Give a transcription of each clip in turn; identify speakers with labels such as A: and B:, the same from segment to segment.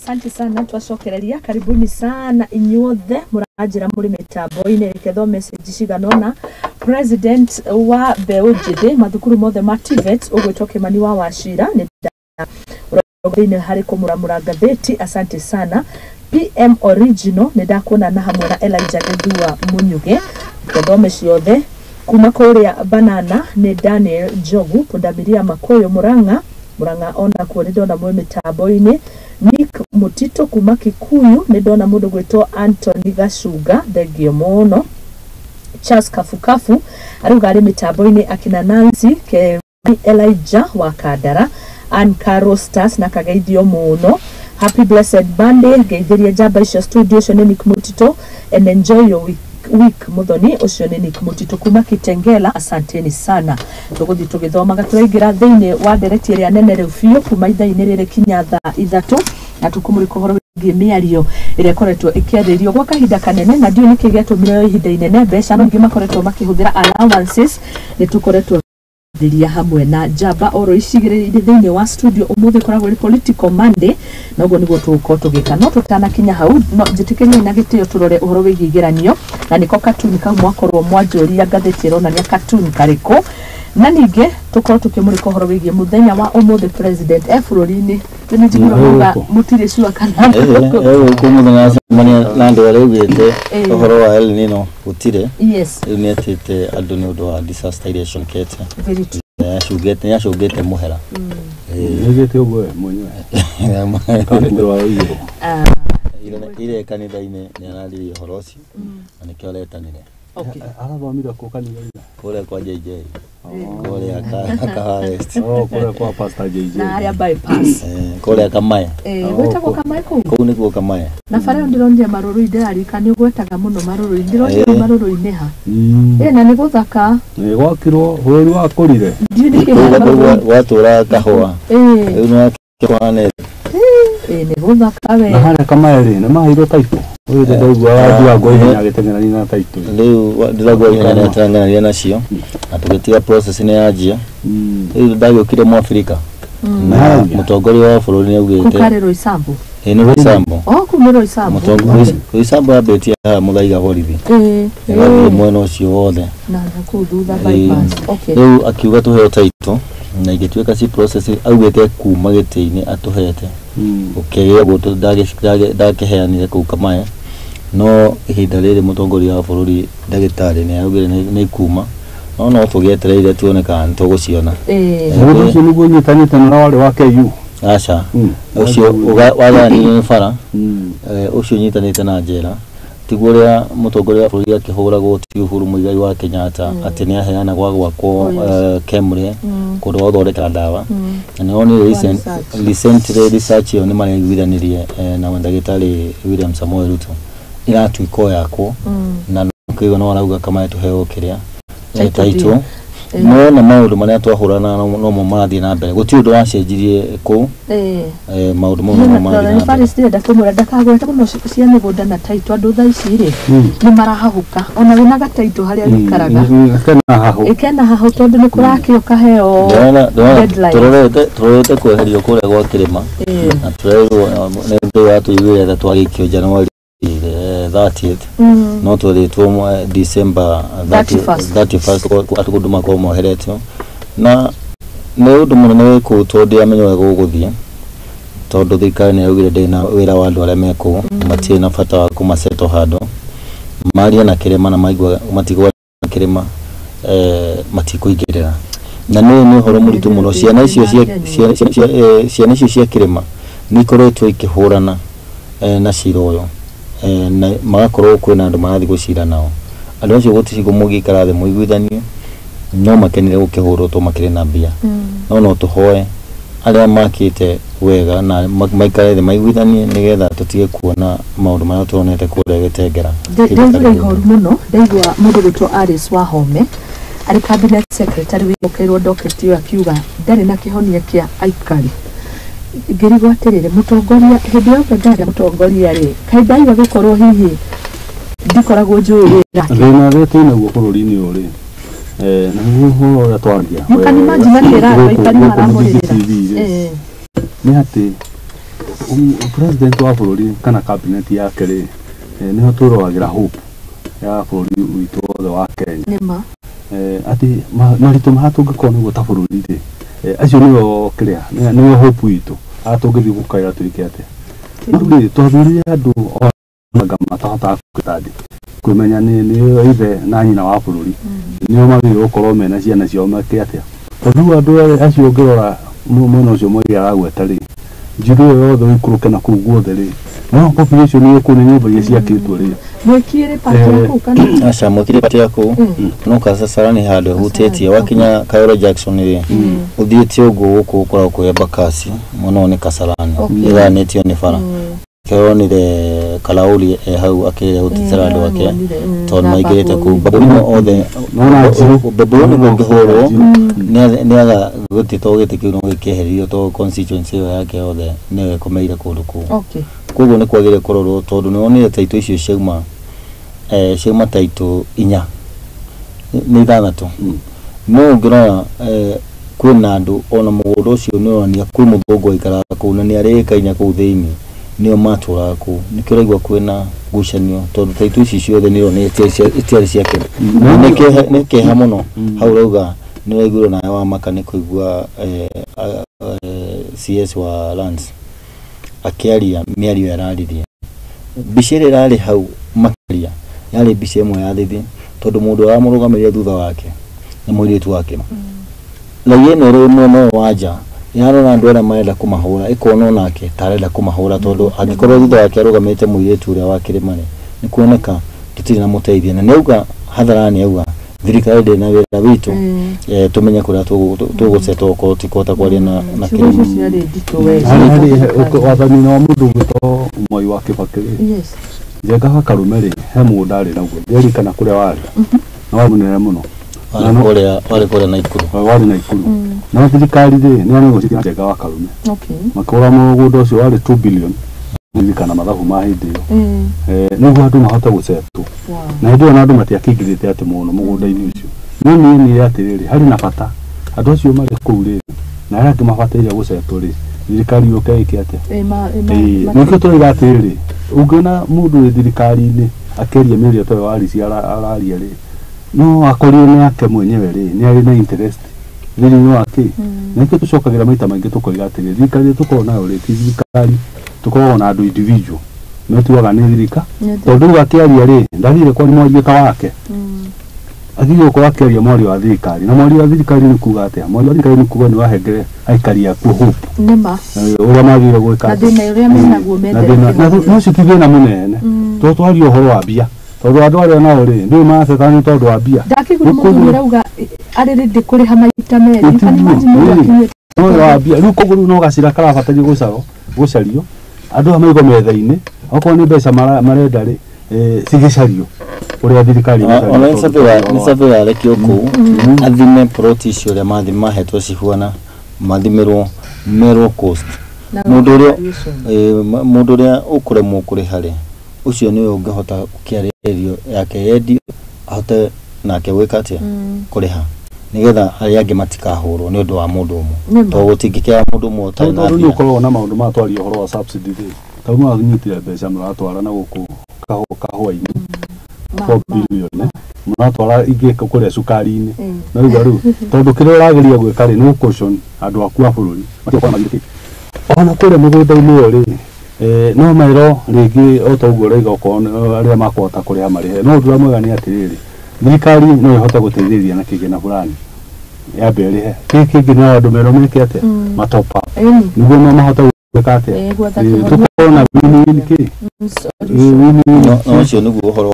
A: Asante sana, twacokereria. Karibuni sana inyuothe mũranjĩra mũrĩ mĩtambo-inĩ. Reke thome message cigana ũna. President wa mbeũ njĩthĩ mathukuru mothe ma TVET ũgwĩtwo Kĩmani wa Wachira nĩ thĩinĩ harĩ kũmũramũra ngathĩti, asante sana. PM Original nĩ ndakuona na hamwe na Elijah Gĩthua Mũnyuge. Thome ciothe kuma kũrĩa Banana nĩ Daniel Njogu, Pundamilia Makoyo Murang'a, Murang'a ona kuo nĩ ndona mwĩ mĩtambo-inĩ. Nick Mutito kuma Kikuyu nĩ ndona mũndũ gwĩtwo Anthony Gacunga, thengio mũno. Charles Kafukafu arauga arĩ mĩtambo-inĩ, akina Nancy Ke Elijah wa Kandara, Ann Caro Stars na kageithio mũno. Happy blessed Monday, ngeithĩrie njamba icio studio, ũcio nĩ Nick Mutito, and enjoy your week Muthoni, ũcio nĩ Nick Mutito kuma Kitengela, asanteni sana. Tũgũthiĩ tũgĩthomaga, tũraingĩra thĩinĩ wa ndereti ĩrĩa nene rĩu biũ kuma ithaa-inĩ rĩrĩ kinya thaa 3, na tũkũmũrĩka ũhoro wĩgiĩ mĩario ĩrĩa ĩkoretwo ĩkĩarĩrio gwa kahinda kanene, na ndiũĩ nĩkĩ gĩatũmire ihinda inene. Mbeca aingĩ makoretwo makĩhũthĩra allowances, nĩ tũkoretwo rĩria hamwe na njamba oro icigĩrĩire thĩinĩ wa studio. Ũmũthĩ ĩkoragwo ĩrĩ political Monday, na ũguo nĩguo tũgũkorwo tũgĩka. No tũtanakinya hau, no njĩtĩkĩrie na gĩtĩo tũrore ũhoro wĩgiĩ igeranio, na nĩko katuni kau mwakorwo mwanjũria ngathĩti ĩronania katuni karĩkũ, na ningĩ tũkorwo tũkĩmũrĩka ũhoro wĩgiĩ mũthenya wa ũmũthĩ president e bũrũri-inĩ. Nĩ njiguaga mauga mũtirĩ sure kana
B: Gũkũ mũthenya acemania na andũ arĩa augĩte ũhoro wa El Nino gũtirĩ. Rĩu nĩ etĩte andũ nĩ ũndũ wa disaster iria cionekete.
A: Very true.
B: Nĩ acũngĩte mũhera.
C: Nĩgĩte ũguo we mwenyewe kana nĩ wa igũrũ?
A: Ah,
B: Ile kanitha-inĩ nĩ araririe ũhoro ũcio na nĩkĩo aretanire.
C: Arathomire kũ kanitha-inĩ?
B: Kũrĩa kwa JJ, kũrĩa Kahawa West.
C: Oh, kũrĩa kwa Pastor JJ.
A: Na harĩa bypass.
B: Kũrĩa Kamae.
A: Gwĩtagwo Kamae kũu?
B: Kũu nĩkuo Kamae.
A: Na bara ĩyo ndĩronire marũrũ, ndĩrarika nĩ ũgwetaga mũno marũrũ, ndĩronire marũrũ-inĩ ha. Na nĩ gũthaka.
C: Nĩ gwakirwo bũrũri wakũrire.
A: Ndiũĩ nĩkĩ
B: Kũu
A: marũrũ.
B: Gwatũra kahũa. Rĩu nĩ wakĩhane.
A: Nĩ gũthaka we.
C: Na harĩa Kamae rĩ, nĩ maheirwo taitũ ũyũ ndĩraigua wanjiangwa ihenya agĩteng'erania na taitũ.
B: Rĩu ndĩragua ihenya nĩ ateng'erania nacio na tũgĩtiga process nĩ yanjia. Rĩu ndagĩũkire Mwafrika na
C: Nĩarangia.
B: Mũtongoria wa bũrũri nĩ
A: Kũu
B: augĩte.
A: karĩ Roysambu?
B: Ĩ, nĩ Roysambu.
A: Oh, kũu nĩ Roysambu.
B: Mũtongoria Roysambu yambĩtie haha Mũthaiga borithi, ĩgathiĩ mwena ũcio wothe.
A: Na kũu thutha bypass, okay.
B: Rĩu akiuga tũheo taitũ na igĩtuĩka ci process augĩte kuma gĩtĩ-inĩ atũhete ũkĩgĩa ũguo ndakĩheanire kũu Kamae, no ihinda rĩrĩ mũtongoria wa bũrũri ndagĩtarĩ nĩ augire nĩ kuma, no tũgĩetereire tuone kana nĩ tũgũciona.
C: Mũndũ ũcio nĩguo nyitanĩte na warĩ wa KU?
B: Aca, ũcio wagayanire nĩ bara. Ũcio ũnyitanĩte na njera tiguo ũrĩa mũtongoria wa bũrũri akĩhũragwo ti Uhuru Muigai wa Kenyatta atĩ nĩ aheana gwa gwakwo.
A: Oh, yes.
B: Kemre kũndũ gwa gũthondeka ndawa na nĩ onire
A: Kwa
B: recent
A: research.
B: Recently research ĩyo nĩ maraiguithanirie na ndagĩtarĩ William Samoei Ruto ĩratuĩka o yakwo na kĩigua no arauga Kamae tũheo kĩrĩa
A: Title
B: title.
A: deed.
B: No na maũndũ marĩa twahũrana nomo marathiĩ na mbere, gũtirĩ ũndũ wacenjirie kũu. Maũndũ mau nomo marathiĩ na mbere.
A: Faris, ndĩrenda kũmwĩra ndakagwete mũno cia mĩgũnda na taitũ. Andũ thaa ici rĩ nĩ marahahũka ona wĩna gataitũ harĩa wĩikaraga.
C: Kena hahũ.
A: Ĩkena hahũ tondũ nĩ kũrakĩo kaheo
B: Ndĩrona
A: deadline.
B: Tũrorete kweherio kũrĩa gwa kĩrĩma na tũrerirwo nĩ Ngai watũiguĩra tha twagĩikio January 30th, no twerĩtwo December
A: 31st.
B: 31st atĩ kũndũ makorwo moheretio, na nĩ ũndũ mũnene wĩ kũu tondũ ndiramenya ũrĩa gũgũthiĩ, tondũ thirikari nĩ yaugire ndĩrĩ na wĩra wa andũ arĩa me kũu, matirĩ na bata wa kũmasettle handũ marie na kĩrĩma na maigua matigwa na kĩrĩma, matikũingĩrĩra, na nĩ ũhoro mũritũ mũno. Ciana icio cia kĩrĩma nĩ ikoretwo ikĩhũrana na cira ũyũ, na magakorwo kwĩna andũ marathiĩ gũcira nao. Andũ acio gũtirĩ mũngĩikara thĩ mũiguithanie, no makenire gũkĩhũrwo to makĩrĩ na mbia. No tũhoe arĩa makĩte wega na maikare thĩ maiguithanie nĩgetha tũtige kuona maũndũ marĩa tuonete kũrĩa Gĩtengera.
A: Ndaiguire ihoru mũno ndaigua mũndũ gwĩtwo Alice Wahome arĩ cabinet secretary wĩhokeirwo docket ĩyo akiuga ndarĩ na kĩhonia kĩa aikari. Ngĩrigwo atĩrĩrĩ, mũtongoria hĩndĩ yothe ndaria mũtongoria rĩ, kaĩ ndaigua gũkorwo hihi ndikoragwo njũĩ wĩra.
C: Thĩna ũrĩa twĩnaguo bũrũri-inĩ ũyũ rĩ, na nĩguo ũhoro ũrĩa twaria
A: You can imagine akĩra andũ aikari
C: gũkũ
A: maramũrĩrĩra.
C: Mũthingi TV rĩ, nĩ atĩ President wa bũrũri kana cabinet yake rĩ, nĩho tũroragĩra hope ya bũrũri witũ wothe wa Kenya.
A: Nĩma.
C: Atĩ maritũ marĩa tũngĩkorwo nĩguo ta bũrũri rĩ, acio nĩo kĩrĩa nĩo hope witũ arĩa tũngĩthiĩ gũkaĩra twĩke atĩa. No rĩu rĩ, twathurire andũ anga matahotaga kwĩtandĩ kwĩmenya nĩo ithe na nyina wa bũrũri, nĩo magĩrĩirwo gũkorwo mena ciana ciao meke atĩa, tondũ rĩu andũ acio ũngĩrora mwena ũcio Mwangi aragweta rĩ, njirũ ĩyo yothe ũikũrũke na kũu guothe rĩ, no population ĩyo kũu nĩ nyũmba iria ciakĩtwo rĩ.
A: Mwĩkĩrĩ part ya kũu kana?
B: Aca, mwĩkĩre part ya kũu no Kasasara nĩ handũ hutĩtie wakinya Kayole Jackson rĩ, ũthiĩte ũguo gũkũ gũkoragwo kwĩ Embakasi mwena ũyũ nĩ Kasarani, ĩgayanĩtio nĩ bara. Kĩronire Kalauri e hau akĩgeria gũtetera andũ ake tondũ maingĩrĩte kũu Babũrũni othe.
C: Nona Njirũ.
B: Babũrũni kũngĩhũrwo nĩaga gũtĩ to gĩtĩ kĩu no gĩkĩeherio to constituency ĩyo yake yothe nĩyo ĩkomeire kũndũ kũu. Koguo nĩ kwagĩrĩire kũrorwo tondũ nĩ wonire taitũ icio ciauma, ciauma taitũ inya nĩ ithathatũ, no ũngĩrora, kwĩna andũ ona mũgũnda ũcio nĩ ũronania kwĩ mũthũngũ waikaraga kũu na nĩ arĩĩkaine kũu thĩinĩ, nĩo matũraga kũu, nĩkĩo ũraigua kwĩna ngucanio tondũ taitũ ici ciothe nĩ ũronania itiarĩ ciake. Na nĩ kĩeha mũno hau ũrauga nĩ ũraiguire nawe wamaka nĩ kũigua CS wa Lands akĩaria mĩario araririe. Mbica ĩrĩa ĩrarĩ hau makĩaria yarĩ mbica ĩmwe ya thithi tondũ mũndũ ũramũrũgamĩrĩire thutha wake nĩ mũirĩtu wake. Raia ĩno ĩrĩ mwena ũyũ wa nja yarora andũ arĩa marenda kũmahũra ĩkona onake ta arenda kũmahũra tondũ angĩkorwo thutha wake arũgamĩte mũirĩtu ũrĩa wa kĩrĩma rĩ, nĩ kuoneka tũtirĩ na mũteithia na nĩauga hadharani, auga thirikari ndĩrĩ na wĩra witũ, tũmenye kũrĩa tũgũcetwo okorwo tikũhota kwaria na
A: Ciugo icio
B: kĩrĩma.
A: ciarĩ nditũ we.
C: Harĩ wathani-inĩ wa mũndũ ũgwĩtwo Mwai wa Kĩbakĩ rĩ, Njenga wa Karume rĩ, he mũgũnda arĩ naguo ndirikana kũrĩa warĩ na warĩ mũnene mũno.
B: Warĩ kũrĩa Naikuru.
C: Warĩ Naikuru, no thirikari rĩ nĩ yanegotiated na Njenga wa Karume makĩgũra mũgũnda ũcio warĩ 2 billion, ndirikana mathabu ma hĩndĩ ĩyo, nĩguo andũ mahote gũcetwo. Na hĩndĩ ĩyo na andũ matiakĩingĩrĩte atĩ mũno mũgũnda-inĩ ũcio, no niĩ nĩ atĩrĩrĩ, harĩ na bata andũ acio marĩ kũu rĩ na arĩa angĩ mabataire gũcetwo rĩ, thirikari yũke ĩke atĩa? Nĩkĩo tũrauga atĩrĩrĩ, ũngĩona mũndũ wĩ thirikari-inĩ akĩaria mĩario ta ĩyo Warici araria rĩ, no akorirwo nĩ ake mwenyewe rĩ, nĩ arĩ na interest thĩinĩ wa kĩ. Na nĩkĩo tũcokagĩra maita maingĩ tũkoiga atĩrĩrĩ, thirikari ĩrĩa tũkoragwo nayo rĩ ti thirikari, tũkoragwo na andũ individual metuaga nĩ thirika, tondũ rĩu akĩaria rĩ, ndagĩrĩire kwaria mwario ta wake, agĩrĩire gũkorwo akĩaria mwario wa thirikari. Na mwario wa thirikari nĩ kuga atĩa? Mwario wa thirikari nĩ kuga nĩ wahengere aikari akuo hope ũrĩa magĩrĩire gwĩka
A: Na thĩna ũrĩa menaguo
C: na
A: mendete
C: thĩna na ũcio ti thĩna mũnene tondũ twaria ũhoro wa mbia, tondũ andũ arĩa nao rĩ ndũĩ maracetana nĩ tondũ wa mbia.
A: Ndakĩigua mũthuri ũrauga arĩ ready kũrĩha maita merĩ. You can imagine mũndũ akinyĩte
C: no wa mbia rĩu, koguo rĩu no gacĩra karabatario gũcario andũ aya maigwo metha-inĩ, okorwo nĩ mbeca marenda rĩ, cigĩcario ũrĩa thirikari ĩgũcaria
B: Ona
C: tondũ
B: nĩ survey yarekio kũu athime plot icio ũrĩa mahetwo cihuana, mathimĩrwo merwo cost.
A: Na
B: Mũndũ ũrĩa
A: valuation.
B: Mũndũ ũrĩa ũkũremwo kũrĩha rĩ, ũcio nĩwe ũngĩhota gũkĩarĩrĩrio yake yendio ahote nake gwĩka atĩa, kũrĩha, nĩgetha arĩa angĩ matikahũrwo nĩ ũndũ wa mũndũ ũmwe, tondũ gũtingĩkĩaga mũndũ ũmwe ũtarĩ na
C: tondũ nĩ
B: mbia.
C: ũkoragwo na maũndũ ma twaria ũhoro wa subsidy rĩ, ta rĩu mũranyitire mbeca mũratwara na gũkũ kahũa-inĩ 4 billion, mũratwara ingĩ kũrĩa cukari-inĩ. No rĩu rĩu tondũ kĩrĩa ũrageria gwĩka rĩ nĩ gũcaution andũ aku a bũrũri matigakorwo magĩthĩ ona kũrĩa mĩgũnda-inĩ ĩyo rĩ, no merwo rĩngĩ o ta ũguo ũrauga, okorwo nĩ arĩa makũhota kũrĩha marĩhe. No ũndũ ũrĩa mwega nĩ atĩrĩrĩ, thirikari no ĩhote gũteithĩrĩria na kĩgĩna fulani yambe ĩrĩhe kĩĩ kĩngĩ, no andũ merwo meke atĩa, matop up nĩguo no mahote gwĩka atĩa.
A: Gwetha kĩhonia.
C: Tũkorwo na win-win kĩ
A: Solution.
C: win-win.
B: No ũcio nĩguo ũhoro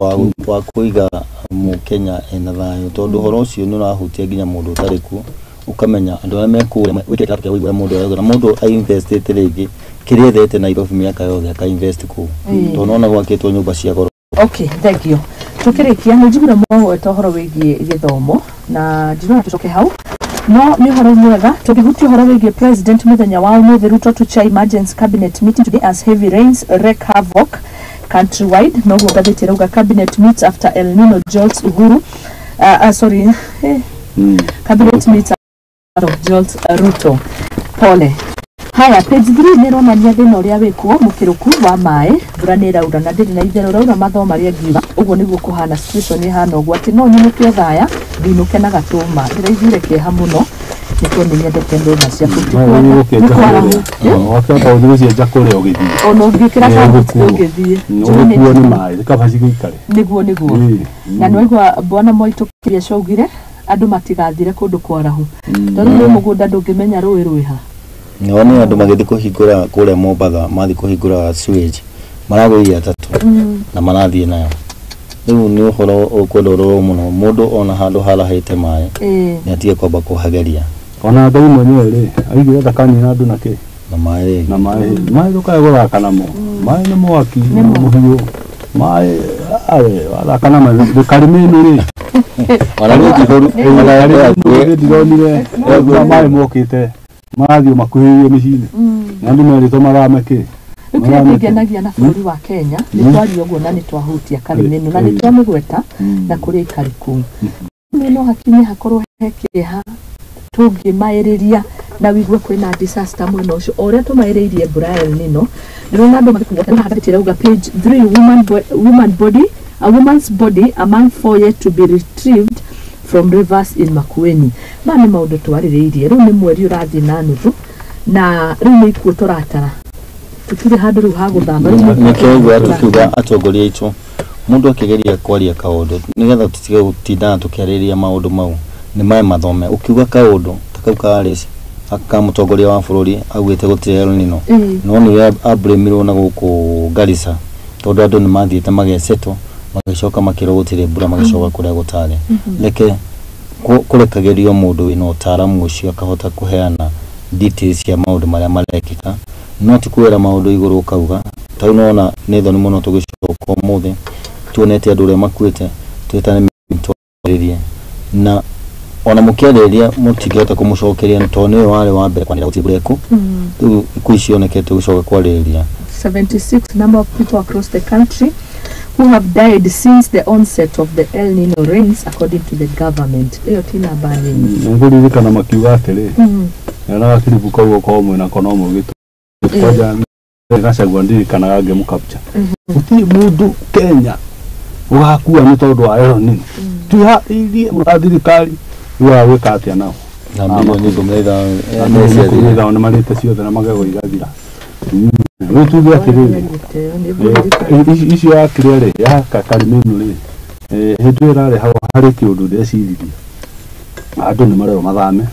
B: wa kũiga mũkenya ena thayũ, tondũ ũhoro ũcio nĩ ũrahutia nginya mũndũ ũtarĩ kuo, ũkamenya andũ arĩa me kũrĩa wĩkĩre kĩrabu kĩa ũigua mũndũ arauga na mũndũ ainvestĩte rĩngĩ kĩrĩa ethete Nairobi mĩaka yothe akainvest kũu, tondũ nona gwakĩtwo nyũmba cia goro.
A: Okay, thank you. Tukĩrĩkia nĩ njiguire mwagweta ũhoro wĩgiĩ gĩthomo na ndirona tũcoke hau, no nĩ ũhoro mwega tũngĩhutia ũhoro wĩgiĩ president mũthenya wa ũmũthĩ. Ruto to chair emergency cabinet meeting today as heavy rains wreak havoc countrywide. Noguo ngathĩti ĩrauga, cabinet meets after El Nino jolts Uhuru, sorry, cabinet meets after jolts Ruto, pole. Haya, page 3 nä ronania thä na å rä a wä kuo må kä rå ku wa maä, mbura nä ĩraura na ndĩrĩ na itherũ raura mathomo marĩa ngiuga ũguo nĩguo kũhana, situation ĩhana ũguo atĩ no nyinũke thaya ndinũke na gatũma, ndĩraiguire kĩeha mũno nĩ tondũ nyendete ndũma ciaku.
C: Wakĩhota gũthiĩ gũcienja kũrĩa ũgĩthiĩ.
A: Ona ũngĩkĩra kabuti ũngĩthiĩ.
C: Ũgĩkuo nĩ maĩ, kaba cigĩikare.
A: Nĩguo nĩguo. Na nĩ waigua bwana Moitũ kĩrĩa caugire andũ matigathire kũndũ kwarahu tondũ nĩ mũgũnda ndũngĩmenya rũĩ rwĩha.
B: Nao nĩ andũ magĩthiĩ kũhingũra kũrĩa Mombatha, mathiĩ kũhingũra sewage maragũrire atatũ na marathiĩ nayo. Rĩu nĩ ũhoro ũkwenda ũrorwo mũno, mũndũ ona handũ harahĩte maĩ nĩ atige kwamba kũhageria.
C: Ona Ngai mwenyewe rĩ aigire ndakanina andũ na kĩ
B: na maĩ,
C: na maĩ maĩ ndũkae gũthaka namo, maĩ nĩ mwaki mũhiũ, maĩ awe wathaka na maĩ ndũkarĩme rĩ.
B: Ona nĩ
C: ndironire maĩ mokĩte marathiĩ makuhĩrĩirie mĩciĩ-inĩ na andũ merĩtwo mathame kĩ.
A: Rĩu kĩrĩa kĩngenagia na bũrũri wa Kenya nĩ twaria ũguo na nĩ twahutia Karĩmĩnũ na nĩ twamĩgweta na kũrĩa ikari kũu no hakinye hakorwo he kĩeha tũngĩmaĩrĩria na wigue kwĩna disaster mwena ũcio o ũrĩa tũmaĩrĩirie mbura ya El Nino. Ndĩrona andũ magĩrauga page 3, woman body, a woman's body among 4 yet to be retrieved from rivers in Makueni. Ma nĩ maũndũ twarĩrĩirie, rĩu nĩ mweri ũrathiĩ na nuthu na rĩu nĩ ikuũ tũratara, tũtirĩ handũ rĩu ha gũthama.
B: Nĩkĩo tũkiuga atongoria aitũ mũndũ akĩgeria kwaria kaũndũ nĩgetha tũtige gũtindana tũkĩarĩrĩria maũndũ mau nĩ maĩ mathome. Ũkiuga kaũndũ ta kau ka mũtongoria wa bũrũri augĩte gũtirĩ El Nino, no nĩwe ablamirwo na gũkũ Garissa tondũ andũ nĩ mathiĩte magecetwo magĩcoka makĩrwo gũtirĩ mbura magĩcoka kũrĩa gũtarĩ. Reke kũrekagĩrio mũndũ wĩna ũtaaramu ũcio akahota kũheana details cia maũndũ marĩa marekĩka, no ti kwĩra maũndũ igũrũ ũkauga. Ta rĩu nĩwona nĩ thoni mũno tũgĩcoka ũmũthĩ tuonete andũ ũrĩa makuĩte twĩtane twarĩrie na ona mũkĩarĩria mũtingĩhota kũmũcokeria tondũ nĩwe warĩ wa mbere kwanĩrĩra gũtirĩ mbura ĩkũ. Rĩu ikuũ ici cionekete gũcoka kwarĩrĩria.
A: 76 number of people across the country who have died since the onset of the El Nino rains according to the government. Ĩyo ti namba nini.
C: Nĩngũririkana makiuga atĩrĩ nyonaga kĩribu kau okorwo mwĩna ko no mũgĩtũ kwanja Gachagua ndirikanaga ngĩmũcapture. Gũtirĩ mũndũ Kenya ũgakua nĩ tondũ wa El Nino. Twĩharĩirie mũno thirikari rĩu gwĩka atĩa nao
B: na milioni 15
C: nĩ marĩte ciothe na magego igathira. Rĩu tuge atĩrĩrĩ icio ya kĩrĩa rĩ ya Karĩmĩnũ rĩ hĩndĩ ĩyo ĩrarĩ hau harĩ kĩũndũ ndeciririe andũ nĩ marerwo mathame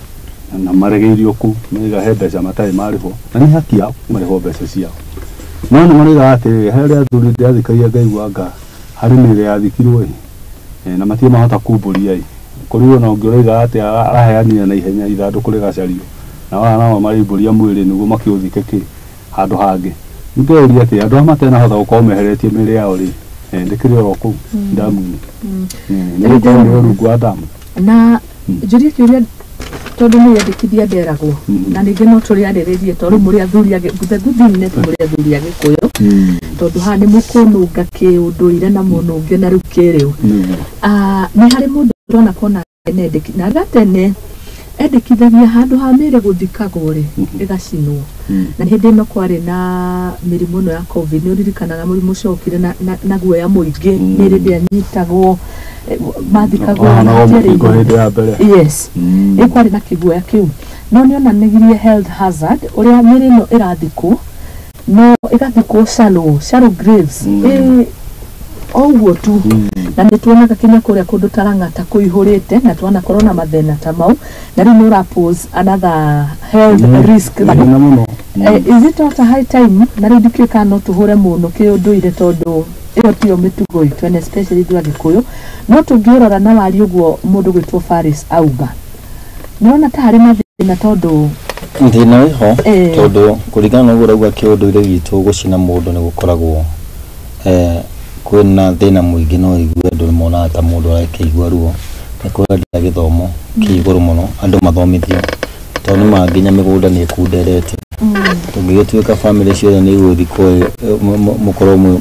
C: na maregeirio kũu nĩga he mbeca matarĩ marĩhwo na nĩ haki yao marĩhwo mbeca ciao, no nĩ marauga atĩrĩrĩ harĩa athuri ndĩrathikagia ngaigua anga harĩ mĩĩrĩ yathikirwo ĩ na matirĩ mahota kumbũria ĩ kũrĩ ona ũngĩ ũrauga atĩ araheanire na ihenya ithandũkũ rĩgacario na aya nao maraimbũria mwĩrĩ nĩguo makĩũthike kĩ handũ hangĩ. Nĩngeria atĩ andũ aya matenahota gũkorwo meheretie mĩĩrĩ yao rĩ ndĩkĩrĩ oro kũu ndamu-inĩ nĩgũkorwo nĩ rungu wa ndamu.
A: Na njũrie kĩũria tondũ nĩ yendekithia nderagwo na ningĩ no tũrĩarĩrĩrie tondũ mũrĩ athuri a the good thing nĩ atĩ mũrĩ athuri a Gĩkũyũ tondũ haha nĩ mũkũnunga kĩũndũire na mũnunge na rĩu kĩrĩu. Nĩ harĩ mũndũ twanakona na gatene endekithagia handũ ha mĩĩrĩ gũthikagwo rĩ ĩgacinwo, na hĩndĩ ĩno kwarĩ na mĩrimũ ĩno ya COVID nĩ ũririkanaga mũrimũ ũcio ũkire na guoya mũingĩ, mĩĩrĩ ndĩanyitagwo mathikagwo
C: hĩndĩ ya mbere.
A: Yes, ĩ kwarĩ na kĩguoya kĩu no nĩ onanirie health hazard ũrĩa mĩĩrĩ ĩno ĩrathikwo no ĩgathikwo shallow graves o ũguo tu, na nĩ tuonaga kinya kũrĩa kũndũ ta Lang'ata kũihũrĩte na twanakorwo na mathĩna ta mau na rĩu nĩ ũra pose another health risk. Is it not a high time na rĩu ndikĩũĩ kana no tũhũre mũno kĩũndũire tondũ ĩyo tiyo mĩtugo itũ and especially ithuĩ Agĩkũyũ, no tũngĩũrora na wari ũguo mũndũ gwĩtwo Faris auga nĩwona ta harĩ mathĩna tondũ
B: thĩna wĩho tondũ kũringana na ũguo ũrauga kĩũndũire gitũ gũcina mũndũ nĩ gũkoragwo kwĩna thĩna mũingĩ no ũigue andũ nĩmonaga ta mũndũ arakĩigua ruo nĩ kwenda gĩthomo kĩ igũrũ mũno andũ mathomithio tondũ nĩ nginya mĩgũnda nĩ ĩkunderete. Tũngĩgĩtuĩka bamĩrĩ ciothe nĩ igũthikwo mũkorwo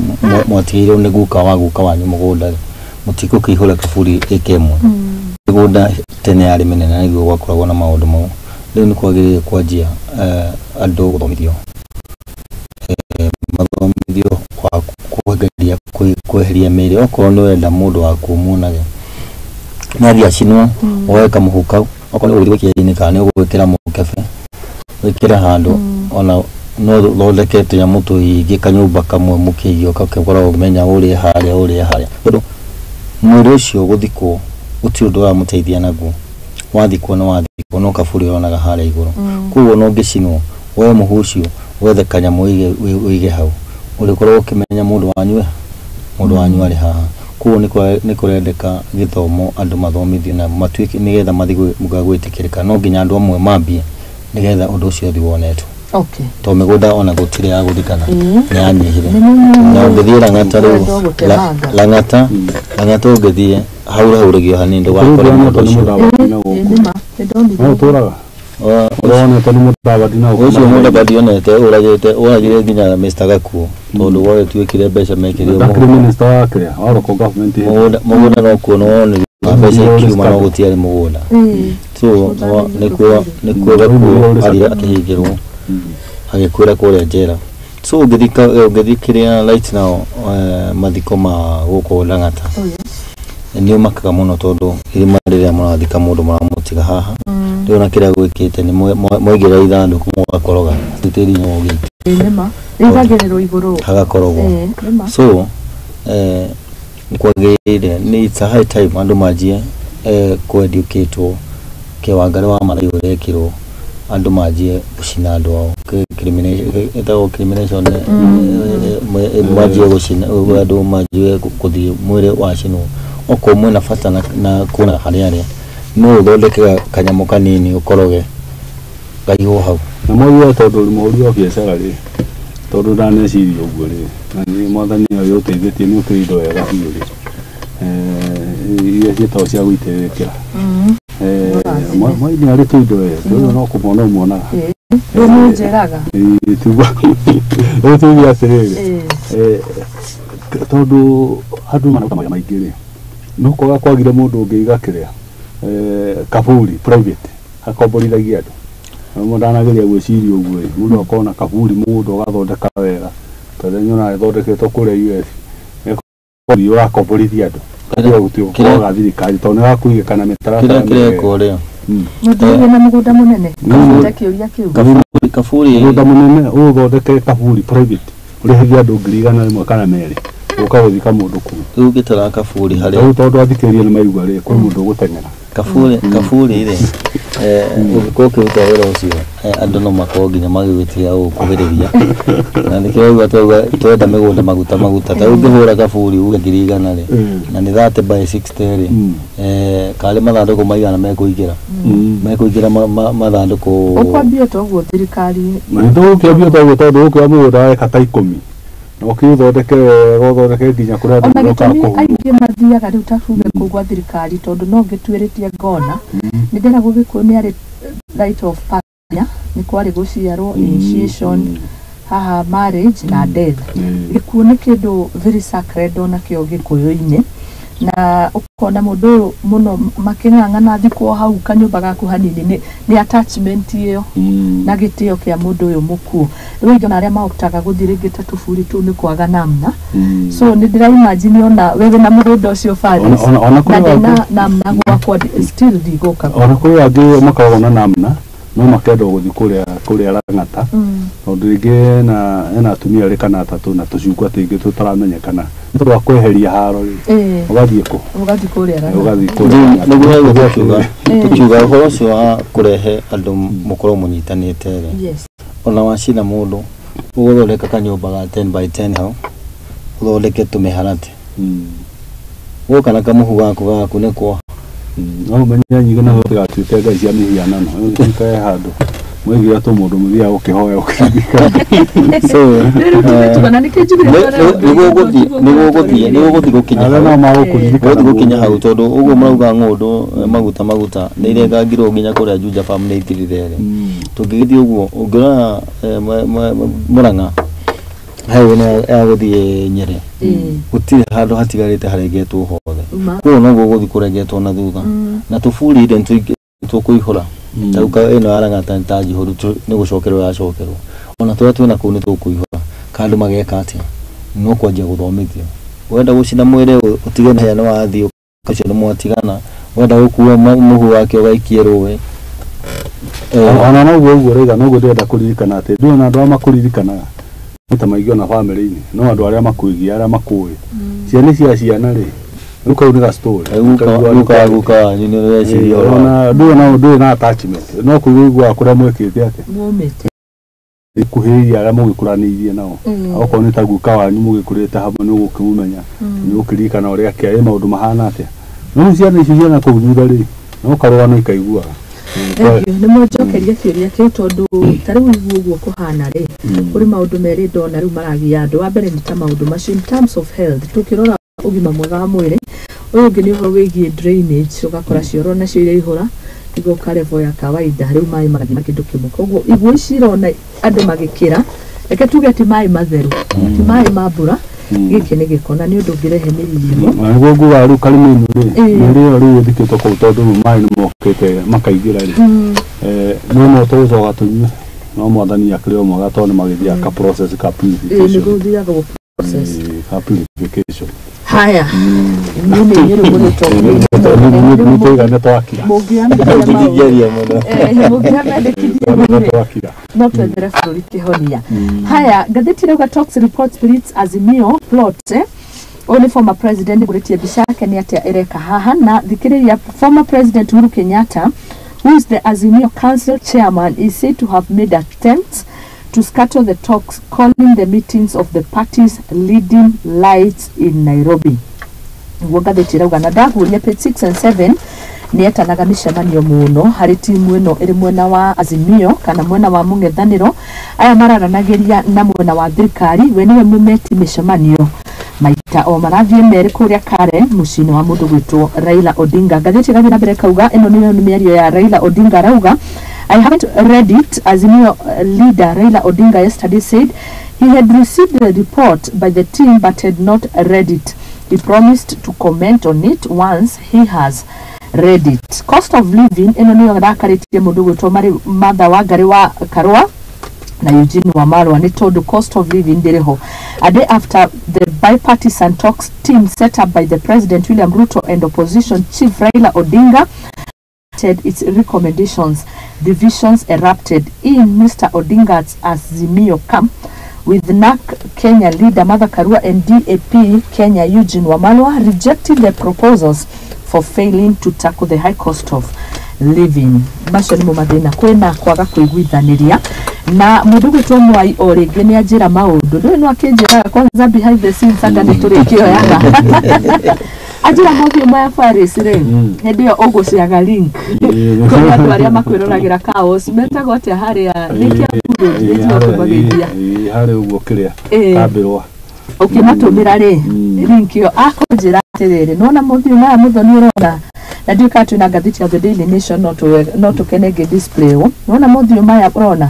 B: mwatigĩirwo nĩ guka wa guka wanyu mũgũnda rĩ mũtigũkĩihũra kaburi ĩka ĩmwe. Mĩgũnda tene yarĩ mĩnene na nĩguo gwakoragwo na maũndũ mau. Rĩu nĩ kwagĩrĩire kwanjia andũ gũthomithio mathomithio wa kweheria kweheria mĩĩrĩ okorwo nĩ wenda mũndũ waku ũmuonage no acinwo woe kamũhu kau okorwo nĩ ũgũthiĩ gwĩkĩra-inĩ kana nĩ ũgwĩkĩra mũkebe wĩkĩre handũ ona no ũthondeke tũnyamũ tũingĩ kanyũmba kamwe mũkĩigio gakakoragwo ũkĩmenya ũrĩa harĩa ũrĩa harĩa tondũ mwĩrĩ ũcio gũthikwo gũtirĩ ũndũ ũramũteithia naguo wathikwo nĩ wathikwo no kaburi ũronaga harĩa igũrũ koguo no ũngĩcinwo woe mũhu ũcio wethe kanyamũ ũige hau ũrĩkorwo ũkĩmenya mũndũ wanyu arĩ haha koguo nĩ kũrendeka gĩthomo andũ mathomithio na matuĩke nĩgetha mathiĩ gwĩtĩkĩrĩka no nginya andũ amwe mambie nĩgetha ũndũ ũcio ũthiĩ wonetwo.
A: Okay.
B: To mĩgũnda ona gũtirĩ ya gũthikana nĩ yanyihire na ũngĩthiĩ Lang'ata rĩu Lang'ata ũngĩthiĩ haurahuragio hanini ndũgakore mũndũ ũcio ũcio Mũdavadi onete ũragire nginya Mr. Gakuo tondũ gwagĩtuĩkire mbeca mekĩrire mũgũnda no kuo nĩwonire mbeca ikiuma no gũtiarĩ mũgũnda so nĩkuo Gakuo athire akĩhingĩrwo agĩkuĩra kũrĩa njera so ũngĩthiĩ kĩrĩa right now mathiko ma gũkũ Lang'ata nĩ ũmakaga mũno tondũ irima rĩrĩa mũrathika mũndũ mũramũtiga haha rĩu na kĩrĩa gwĩkĩte nĩ mwaigĩrĩra ithandũkũ mũgakoroga tĩri no ũgĩte
A: rĩigagĩrĩrwo igũrũ
B: hagakorogwo so kwagĩrĩire nĩ it's a high time andũ manjie kũeducatwo kĩwangari wa Maathai ũrekĩrwo andũ manjie gũcina andũ ao ĩtagwo crimination manjie gũcina andũ manjie gũthiĩ mwĩrĩ wacinwo okorwo mwĩna bata na kuona harĩa arĩ no ũthondeke kanyamũ kanini ũkoroge kaigwo hau
C: na mwaigua tondũ ũrĩ mũhũri wa biacara rĩ tondũ ndaneciria ũguo rĩ na nĩ mwathani ũyũ ũteithĩtie nĩ ũkĩrĩ indo wega biũ rĩ iria ciĩtagwo cia gũitĩrĩrĩkĩra Mwai nĩ arĩ tũindo wega tondũ no kũmwona ũmuonaga
A: ndũmũnjĩraga
C: rĩu tuge atĩrĩrĩ tondũ andũ mararuta mawĩra maingĩ rĩ no kwaga kwagire mũndũ ũngĩiga kĩrĩa kaburi private akomborithagia andũ mũndũ ndanageria gwĩciria ũguo rĩ mũndũ akorwo na kaburi mũgũnda ũgathondeka wega tondũ nyonaga ĩthondeketwo kũrĩa US ũrakomborithia andũ gũtiga thirikari tondũ nĩrakũigĩka na mĩtaratara
B: kĩrĩa kĩrekwo rĩ
A: mũndũ wĩna mũgũnda mũnene kaburi kĩũria kĩu
B: kaburi
C: mũgũnda mũnene ũthondeke kaburi private ũrĩhithie andũ 100,000 kana 2 ũka gũthika mũndũ kũu
B: rĩu ũngĩtara kaburi harĩa
C: rĩu tondũ athikĩrĩria nĩ maigua rĩ kwĩ mũndũ ũgũteng'era
B: kaburi rĩ ũngĩkorwo ũkĩruta wĩra ũcio andũ no makorwo nginya magĩgwĩtia gũkuhĩrĩria na nĩkĩo waigua twauga twenda mĩgũnda maguta maguta ta rĩu ũngĩhũra kaburi uge 100,000 rĩ na nĩ 30 by 60 rĩ karĩ mathandũkũ maigana mekũingĩra mathandũkũ
A: ũkwambia toguo thirikari
C: nĩtũgũkĩambia toguo tondũ ũkĩoya mũgũnda wa eka ta 10 na ũkĩũthondeke wega ũthondeke nginya kũrĩa andũ marokaga kũhurũka.
A: Aingĩ mathiaga rĩu ta tuge kũu gwa thirikari tondũ no ngĩtuĩrĩtie ngona nĩ ndĩragwo Gĩkũyũ nĩ arĩ right of pasture nĩ kwarĩ gũciarwo initiation haha marriage na death gĩkuũ nĩ kĩndũ very sacred onakĩo Gĩkũyũ-inĩ na ũkona mũndũ ũyũ mũno makĩng'ang'ana thikwo hau kanyũmba gaku hanini nĩ attachment ĩyo na gĩtĩo kĩa mũndũ ũyũ mũkuũ rĩu aingĩ ona arĩa maotaga gũthiĩ rĩngĩ ta tũburi tũu nĩ kwaga namna so nĩ ndĩra imagine ona we wĩna mũgũnda ũcio Faris na ndĩna namna gwakwa still ndigũka
C: ona kũrĩ angĩ makoragwo na namna no makenda gũthiĩ kũrĩa Lang'ata tondũ rĩngĩ ena atumia erĩ kana atatũ na tũcungwa tũingĩ tũtaramenyekana nĩ tondũ wa kweheria haro rĩ ũgathiĩ kũ
A: ũgathiĩ kũrĩa
C: Lang'ata
B: nĩguo tũkiuga ũhoro ũcio wa kũrehe andũ mũkorwo mũnyitanĩte rĩ ona wacina mũndũ ũgũthondeka kanyũmba ga 10 by 10 hau ũthondeke tũmĩharatĩ woka na kamũhu gaku nĩ kwa
C: no ũmenye nyingĩ nacio gũtigatuĩke ngai cia mĩhianano ĩtuĩke handũ mwaigĩra tũmũndũ mũthiaga gũkĩhoya ũkĩririkana
B: so nĩguo gũthiĩ gũkinya
C: arĩa nao magũkũririkana
B: gũkinya hau tondũ ũguo marauga ng'ũndũ maguta maguta nĩ irengangirwo nginya kũrĩa Juja Farm nĩ itirire rĩ tũngĩgĩthiĩ ũguo ũngĩrora Murang'a highway nĩ ya gũthiĩ Nyĩrĩ gũtirĩ handũ hatigarĩte harengetwo hothe koguo noguo gũthiĩ kũrengetwo na thutha na tũburi rĩ nĩ tũkũihũra Tauka ĩno yarang'ata nĩ ta njihũru nĩ gũcokerwo yacokerwo. Ona tũrĩa twĩna kũu nĩ tũkũihũra. Ka andũ mageka atĩa? No kwanjia gũthomithio. Wenda gũcina mwĩrĩ ũtige na nĩ wathiĩ ũcio nĩ mwatigana. Wenda gũkua mũhu wake ũgaikie rũĩ.
C: Ona noguo ũguo raiga noguo ndĩrenda kũririkana atĩ ndũĩ ona andũ arĩa makũririkanaga maita maingĩ ona bamĩrĩ-inĩ no andũ arĩa makwĩgiĩ arĩa makũĩ. Ciana cia ciana rĩ rĩu kau nĩ ga story.
B: Guka guka wanyu nĩ ũreciria ũhoro.
C: Ona ndũĩ na ndũĩ na attachment no kũigua kũrĩa mwĩkĩte atĩa
A: Mumĩte.
C: Kuhĩrĩria arĩa mũgĩkũranĩirie nao. Okorwo nĩ ta guka wanyu mũgĩkũrĩte hamwe nĩ ũgũkĩmũmenya nĩ ũgũkĩririkana ũrĩa kĩarĩ maũndũ mahana atĩa. No rĩu ciana icio ciana kũu thutha rĩ no karũgano ikaiguaga.
A: Thank you. Nĩ mwanjokeria kĩũria kĩu tondũ ta rĩu ũguo ũguo kũhana rĩ kũrĩ maũndũ merĩ ndona rĩu maragia andũ. Wa mbere nĩ ta maũndũ macio in terms of health tũkĩrora ũgima mwega wa mwĩrĩ. Ũyũ ũngĩ nĩ ũhoro wĩgiĩ drainage ũgakora cioro nacio iraihũra igoka level ya kawaida rĩu maĩ magathiĩ na kĩndũ kĩmwe. Koguo iguo ici irona andũ magĩkĩra reke tuge ti maĩ matheru ti maĩ ma mbura gĩkĩ nĩ gĩko na nĩ ũndũ ũngĩrehe mĩrimũ.
C: Nĩguo nguga rĩu karĩma-inĩ rĩ nĩ rĩo rĩu ĩthikĩtwo kũu tondũ rĩu maĩ nĩ mokĩte makaingĩra rĩ no no tũgũcoka tũnyue no mwathani akĩrĩ o mwega tondũ nĩ magĩthiaga ka process ka purification.
A: Nĩguo ũthiaga gũ process.
C: Ka purification.
A: Haya niĩ nĩ inyuĩ rĩu
C: Nĩ tũiga nĩ twakira.
B: Tũkĩgeria mũno.
A: Mũngĩamendekithia
C: Nĩ twakira.
A: No twethere bũrũri kĩhonia. Haya ngathĩti ĩrauga talks report splits Azimio plot ũyũ nĩ former president ngũrĩtie mbica yake nĩ atĩa ĩreka haha na thikĩrĩria former president Uhuru Kenyatta who is the Azimio Council chairman is said to have made attempts to scatter the talks calling the meetings of the party's leading lights in Nairobi. Niguo ngathĩti ĩrauga na ndaguũria page 6 and 7 nĩ etanaga mĩcemanio mũno harĩ timu ĩno ĩrĩ mwena wa Azimio kana mwena wa mũng'ethanĩro aya mararanagĩria na mwena wa thirikari we nĩwe mũmeti mĩcemanio maita o marathiĩ merĩ kũrĩa Karen mũciĩ-inĩ wa mũndũ gwĩtwo Raila Odinga. Ngathĩti ĩgathiĩ na mbere ĩkauga ĩno nĩyo nĩ mĩario ya Raila Odinga arauga I haven't read it. Azimio leader Raila Odinga yesterday said he had received the report by the team but had not read it. He promised to comment on it once he has read it. Cost of living ĩno nĩyo rakarĩtie mũndũ gwĩtwo Martha Wangari wa Karua na Eugene Wamalwa nĩ tondũ cost of living ndĩrĩ ho. A day after the bipartisan talks team set up by the President William Ruto and opposition chief Raila Odinga its recommendations, divisions erupted in Mr. Odinga's Azimio camp with NAC Kenya leader Martha Karua and DAP Kenya Eugene Wamalwa rejecting the proposals for failing to tackle the high cost of living. Macio nĩmo mathĩna kwĩna kwaga kũiguithanĩria na mũndũ gwĩtwo Mwai o rĩngĩ nĩ anjĩra maũndũ ndũĩ no akĩnjĩraga kwanza behind the scenes anga nĩ tũrĩkĩoyaga anjĩra mothiũ maya Faris rĩ hĩndĩ ĩyo ũgũciaga link kũrĩ andũ arĩa makwĩroragĩra Chaos metagwo atĩa harĩa nĩ Kiambu Road nĩ tiga kũmageithia
C: harĩ ũguo kĩrĩa kambĩrwa
A: ũkĩmatũmĩra rĩ link ĩyo akũnjĩra atĩrĩrĩ nona mothiũ maya mũthoni ũrona na ndiũĩ kana twĩna ngathĩti ya The Daily Nation no tũkene ngĩ display wo nona mothiũ maya ũrona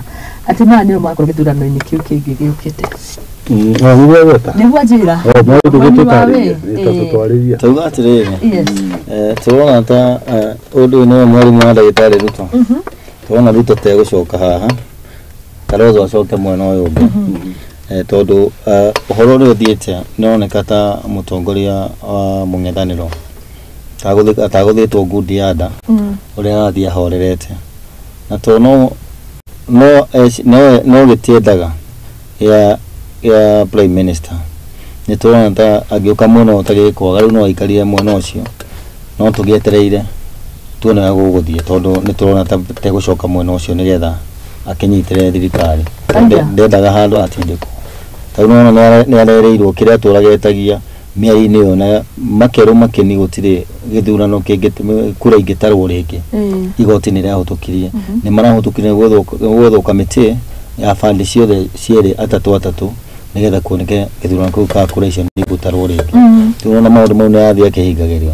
A: atĩ maya nĩo makorwo gĩthurano-inĩ kĩu kĩngĩ gĩũkĩte.
C: Nĩguo gweta
A: nĩguo njĩra
C: tũgĩtũtarĩria
B: tauga atĩrĩrĩ tũrona ta ũndũ ũyũ nĩwe mwarimũ wa ndagĩtarĩ Ruto. Tũrona Ruto tegũcoka haha Kalonzo acoke mwena ũyũ ũngĩ tondũ ũhoro ũrĩa ũthiĩte nĩũroneka ta mũtongoria wa mũng'ethanĩro atagũthĩtwo ngundi ya nda ũrĩa arathiĩ ahorerete na tondũ no gĩtiendaga ya prime minister nĩ tũrona ta angĩũka mwena ũyũ ta gĩkwaga rĩu no aikarire mwena ũcio no tũgĩetereire tuone ũrĩa gũgũthiĩ tondũ nĩ tũrona ta tegũcoka mwena ũcio nĩgetha akĩnyitĩrĩre thirikari ndendaga handũ atindĩkwo tondũ nĩwona nĩ arereirwo kĩrĩa atũraga etagia mĩario-inĩ ĩyo na makerwo makeni gũtirĩ gĩthurano kĩngĩ kura ingĩtarwo rĩngĩ igoti nĩ rĩahũtũkirie nĩ marahũtũkirie gwethwo kamĩtĩ ya bandi ciothe cierĩ atatũ atatũ nĩgetha kuoneke gĩthurano kĩu ka kura icio nĩ igũtarwo rĩngĩ. Tũrona maũndũ mau nĩ arathiĩ akĩhingagĩrio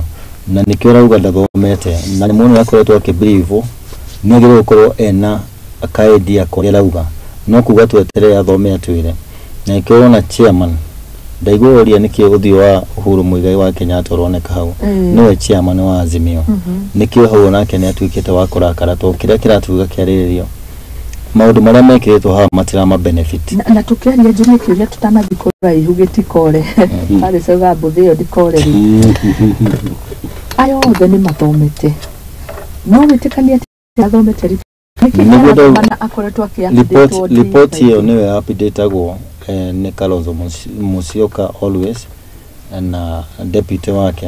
B: na nĩkĩo ũrauga ndathomete na nĩ mũndũ akoretwo akĩbriefwo nĩ agĩrĩirwo gũkorwo ena akaidea kũrĩa arauga no kuga tweterere athome atwĩre na nĩkĩo ũrona chairman Ndaigua ũria nĩkĩ ũthiũ wa Uhuru Muigai wa Kenyatta ũroneka hau. Nĩwe chairman wa Azimio. Nĩkĩo hau onake nĩ atuĩkĩte wa kũrakara tondũ kĩrĩa kĩratuĩka kĩarĩrĩrio maũndũ marĩa mekĩrĩtwo haha matirama benefit.
A: Na tũkĩaria njũrie kĩũria tũtanathiĩ kũraihu gĩtikore. Harĩ cauga mbũthĩ ĩyo ndĩkore rĩ. Aya othe nĩ mathomete. No wĩtĩkanie atĩ athomete riboti. Nĩkĩ na akoretwo akĩ
B: Report ĩyo nĩyo updateagwo nĩ Kalonzo Musyoka always na deputy wake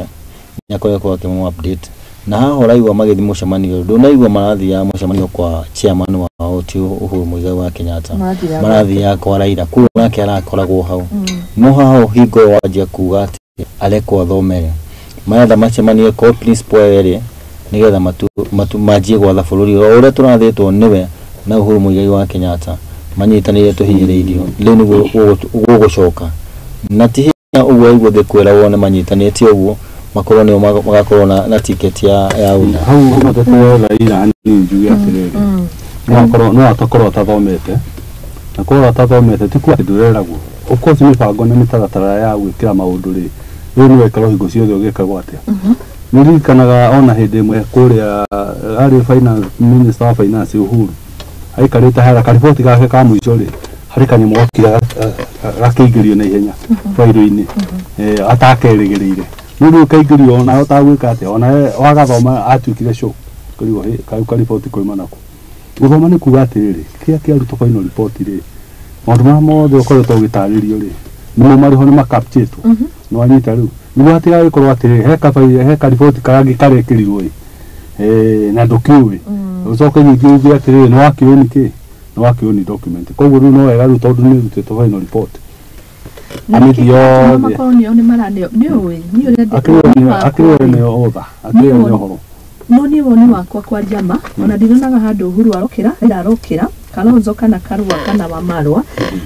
B: nĩ akoretwo akĩmũ update. Na haha ũraigua magĩthiĩ mũcemanio ndũnaigua marathiaga mũcemanio kwa chairman wao ti Uhuru Muigai wa Kenyatta, marathiaga kwa Raila kũu nake arakoragwo hau. No haha hingo wanjia kuga atĩ arekwo athomere maretha macemanie kwa principal erĩ nĩgetha manjie gwatha bũrũri o ũrĩa tũrathĩtwo nĩwe na Uhuru Muigai wa Kenyatta manyitanĩire tũhinyĩrĩirio rĩu nĩguo gũgũcoka na ti hinya ũguo ũguo thĩ kwĩra wone manyitanĩte ũguo makorwo nĩo magakorwo na ticket ya UDA.
C: Hau matete Raila hanini njuge atĩrĩrĩ, no atakorwo atathomete na korwo atathomete ti kuga atĩ ndũreragwo. Of course mĩbango na mĩtaratara ya gwĩkĩra maũndũ rĩ rĩu nĩ wekĩrwo hingo ciothe ũgĩkagwo atĩa. Nĩririkanaga ona hĩndĩ ĩmwe kũrĩa arĩ finance minister wa finance Uhuru aikarĩte harĩa kariboti gake ka mũico rĩ harĩ kanyamũ gokire gakĩingĩrio na ihenya bairo-inĩ atakerĩgĩrĩire no rĩu kaingĩrio ona ũtagwĩka atĩa ona wagathoma atuĩkire show kũrigwo kau kariboti koima nako. Gũthoma nĩ kuga atĩrĩrĩ kĩrĩa kĩarutwo final report rĩ maũndũ marĩa mothe ũkoretwo ũgĩtarĩrio rĩ nĩmo marĩho nĩ makapchĩtwo nĩ wanyita rĩu nĩguo hatigagĩkorwo atĩrĩrĩ he kariboti karangĩ karekĩrirwo ĩ na ndũkĩũĩ ũcoke ningĩ uge atĩrĩrĩ nĩ wakĩũĩ nĩkĩ nĩ wakĩũĩ nĩ document. Koguo rĩu no wega rĩu tondũ nĩ ĩrutĩtwo final report
A: amĩthi yothe makorwo nĩo nĩ maraneo nĩũĩ niĩ ũrĩa
C: akĩrĩ nĩ otha akĩrĩ nĩ ũhoro.
A: No niĩ woni wakwa kwaria ma ona ndirionaga handũ Uhuru arokĩra Raila arokĩra Kalonzo kana Karua kana Wamarwa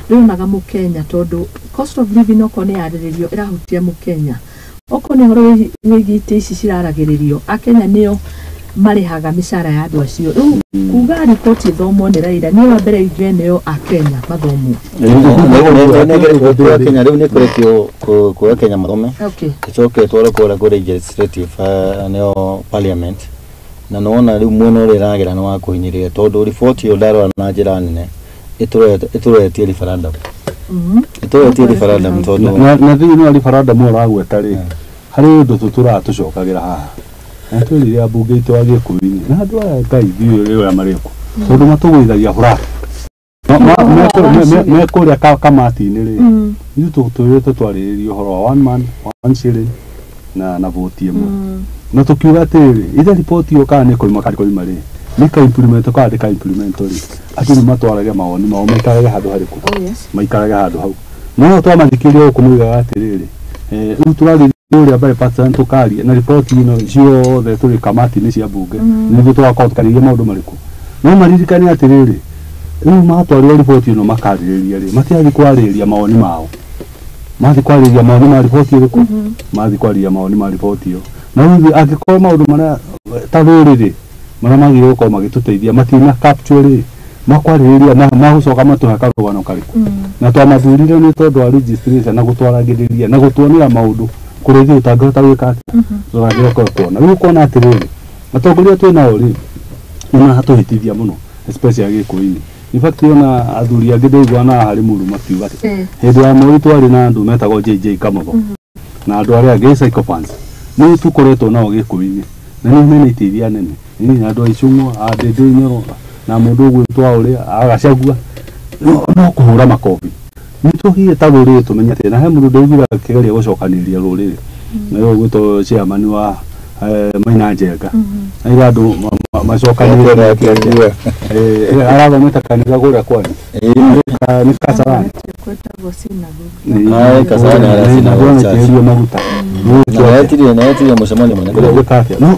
A: ndĩronaga mũkenya tondũ cost of living okorwo nĩ yarĩrĩrio ĩrahutia mũkenya okorwo nĩ ũhoro wĩgiĩ itĩ ici ciraragĩrĩrio akenya nĩo marĩhaga mĩcara ya andũ acio. Rĩu kuga riboti ĩthomwo nĩ Raila niĩ wa mbere ithuĩ nĩo akenya mathomwo.
B: Kenya rĩu nĩ kũrekio kuoya Kenya mathome ĩcoke ĩtwarwo kũrĩa kũrĩ legislative nĩyo parliament na nĩwona rĩu mwena ũrĩa ĩragera nĩ wa kũhinyĩrĩria tondũ riboti ĩyo ndarora na njĩra nene ĩtũretie referendum. Ĩtũretie referendum tondũ
C: na thĩinĩ wa referendum ũragweta rĩ harĩ ũndũ tũtũraga tũcokagĩra haha na twĩrire ambunge aitũ a Gĩkũyũ-inĩ na andũ aya Ngai ndiũĩ ũrĩa marĩkũ tondũ matũgũithagia furaha me kũrĩa kamati-inĩ rĩ ithuĩ tũtũrĩte twarĩrĩria ũhoro wa one man one shilling na voti ĩmwe na tũkiuga atĩrĩrĩ ithe riboti ĩyo kana nĩ koima kana koima rĩ nĩ ka implement kana ndĩ ka implement rĩ andũ nĩ matwarage mawoni mao maikarage handũ harĩkũ maikarage handũ hau no twamathikĩrĩria gũkũ moigaga atĩrĩrĩ rĩu tũrarĩrĩria ũrĩa bipartisan tũkaria na riboti ĩno ciothe tũrĩ kamati-inĩ cia mbunge nĩguo tũgakorwo tũkarĩria maũndũ marĩkũ no maririkane atĩrĩrĩ rĩu matwarĩrwo riboti ĩno makarĩrĩria rĩ matirathiĩ kwarĩrĩria mawoni mao mathiĩ kwarĩrĩria mawoni ma riboti ĩrĩkũ mathiĩ kwarĩrĩria mawoni ma riboti ĩyo na rĩu angĩkorwo maũndũ marĩa ta rũrĩrĩ marĩa magĩrĩirwo gũkorwo magĩtũteithia matina capture rĩ makwarĩrĩria magũcoka matũhe karũgano karĩkũ na twamathurire nĩ tondũ wa registration na gũtwaragĩrĩria na gũtuonera maũndũ kũrĩa ithuĩ ũtangĩhota gwĩka atĩa tũragĩrĩirwo kuona rĩu ũkona atĩrĩrĩ atongoria twĩ nao rĩ nĩ maratũhĩtithia mũno especially Gĩkũyũ-inĩ. In fact ona athuri angĩ ndaigua na harĩ mũru makiuga atĩ hĩndĩ ya Moi twarĩ na andũ metagwo JJ Kamotho na andũ arĩa angĩ sycophants nĩ tũkoretwo nao Gĩkũyũ-inĩ na nĩ mena iteithia nene nĩ andũ a Icũng'wa a Ndĩndĩ Nyoro na mũndũ ũgwĩtwo ũrĩa agacagua no kũhũra makobi nĩ tũgĩe ta rũrĩrĩ tũmenye atĩ na he mũndũ ndaiguire akĩgeria gũcokanĩrĩria rũrĩrĩ na ũyũ ũgwĩtwo chairman wa Maina Njenga aira andũ macokanĩrĩrie arathomete kanitha kũrĩa kwanyu nĩ Kasarani
B: Kasarani
C: arathomete maguta
B: na yetirie mũcemanio mũnene
C: gwĩka atĩa no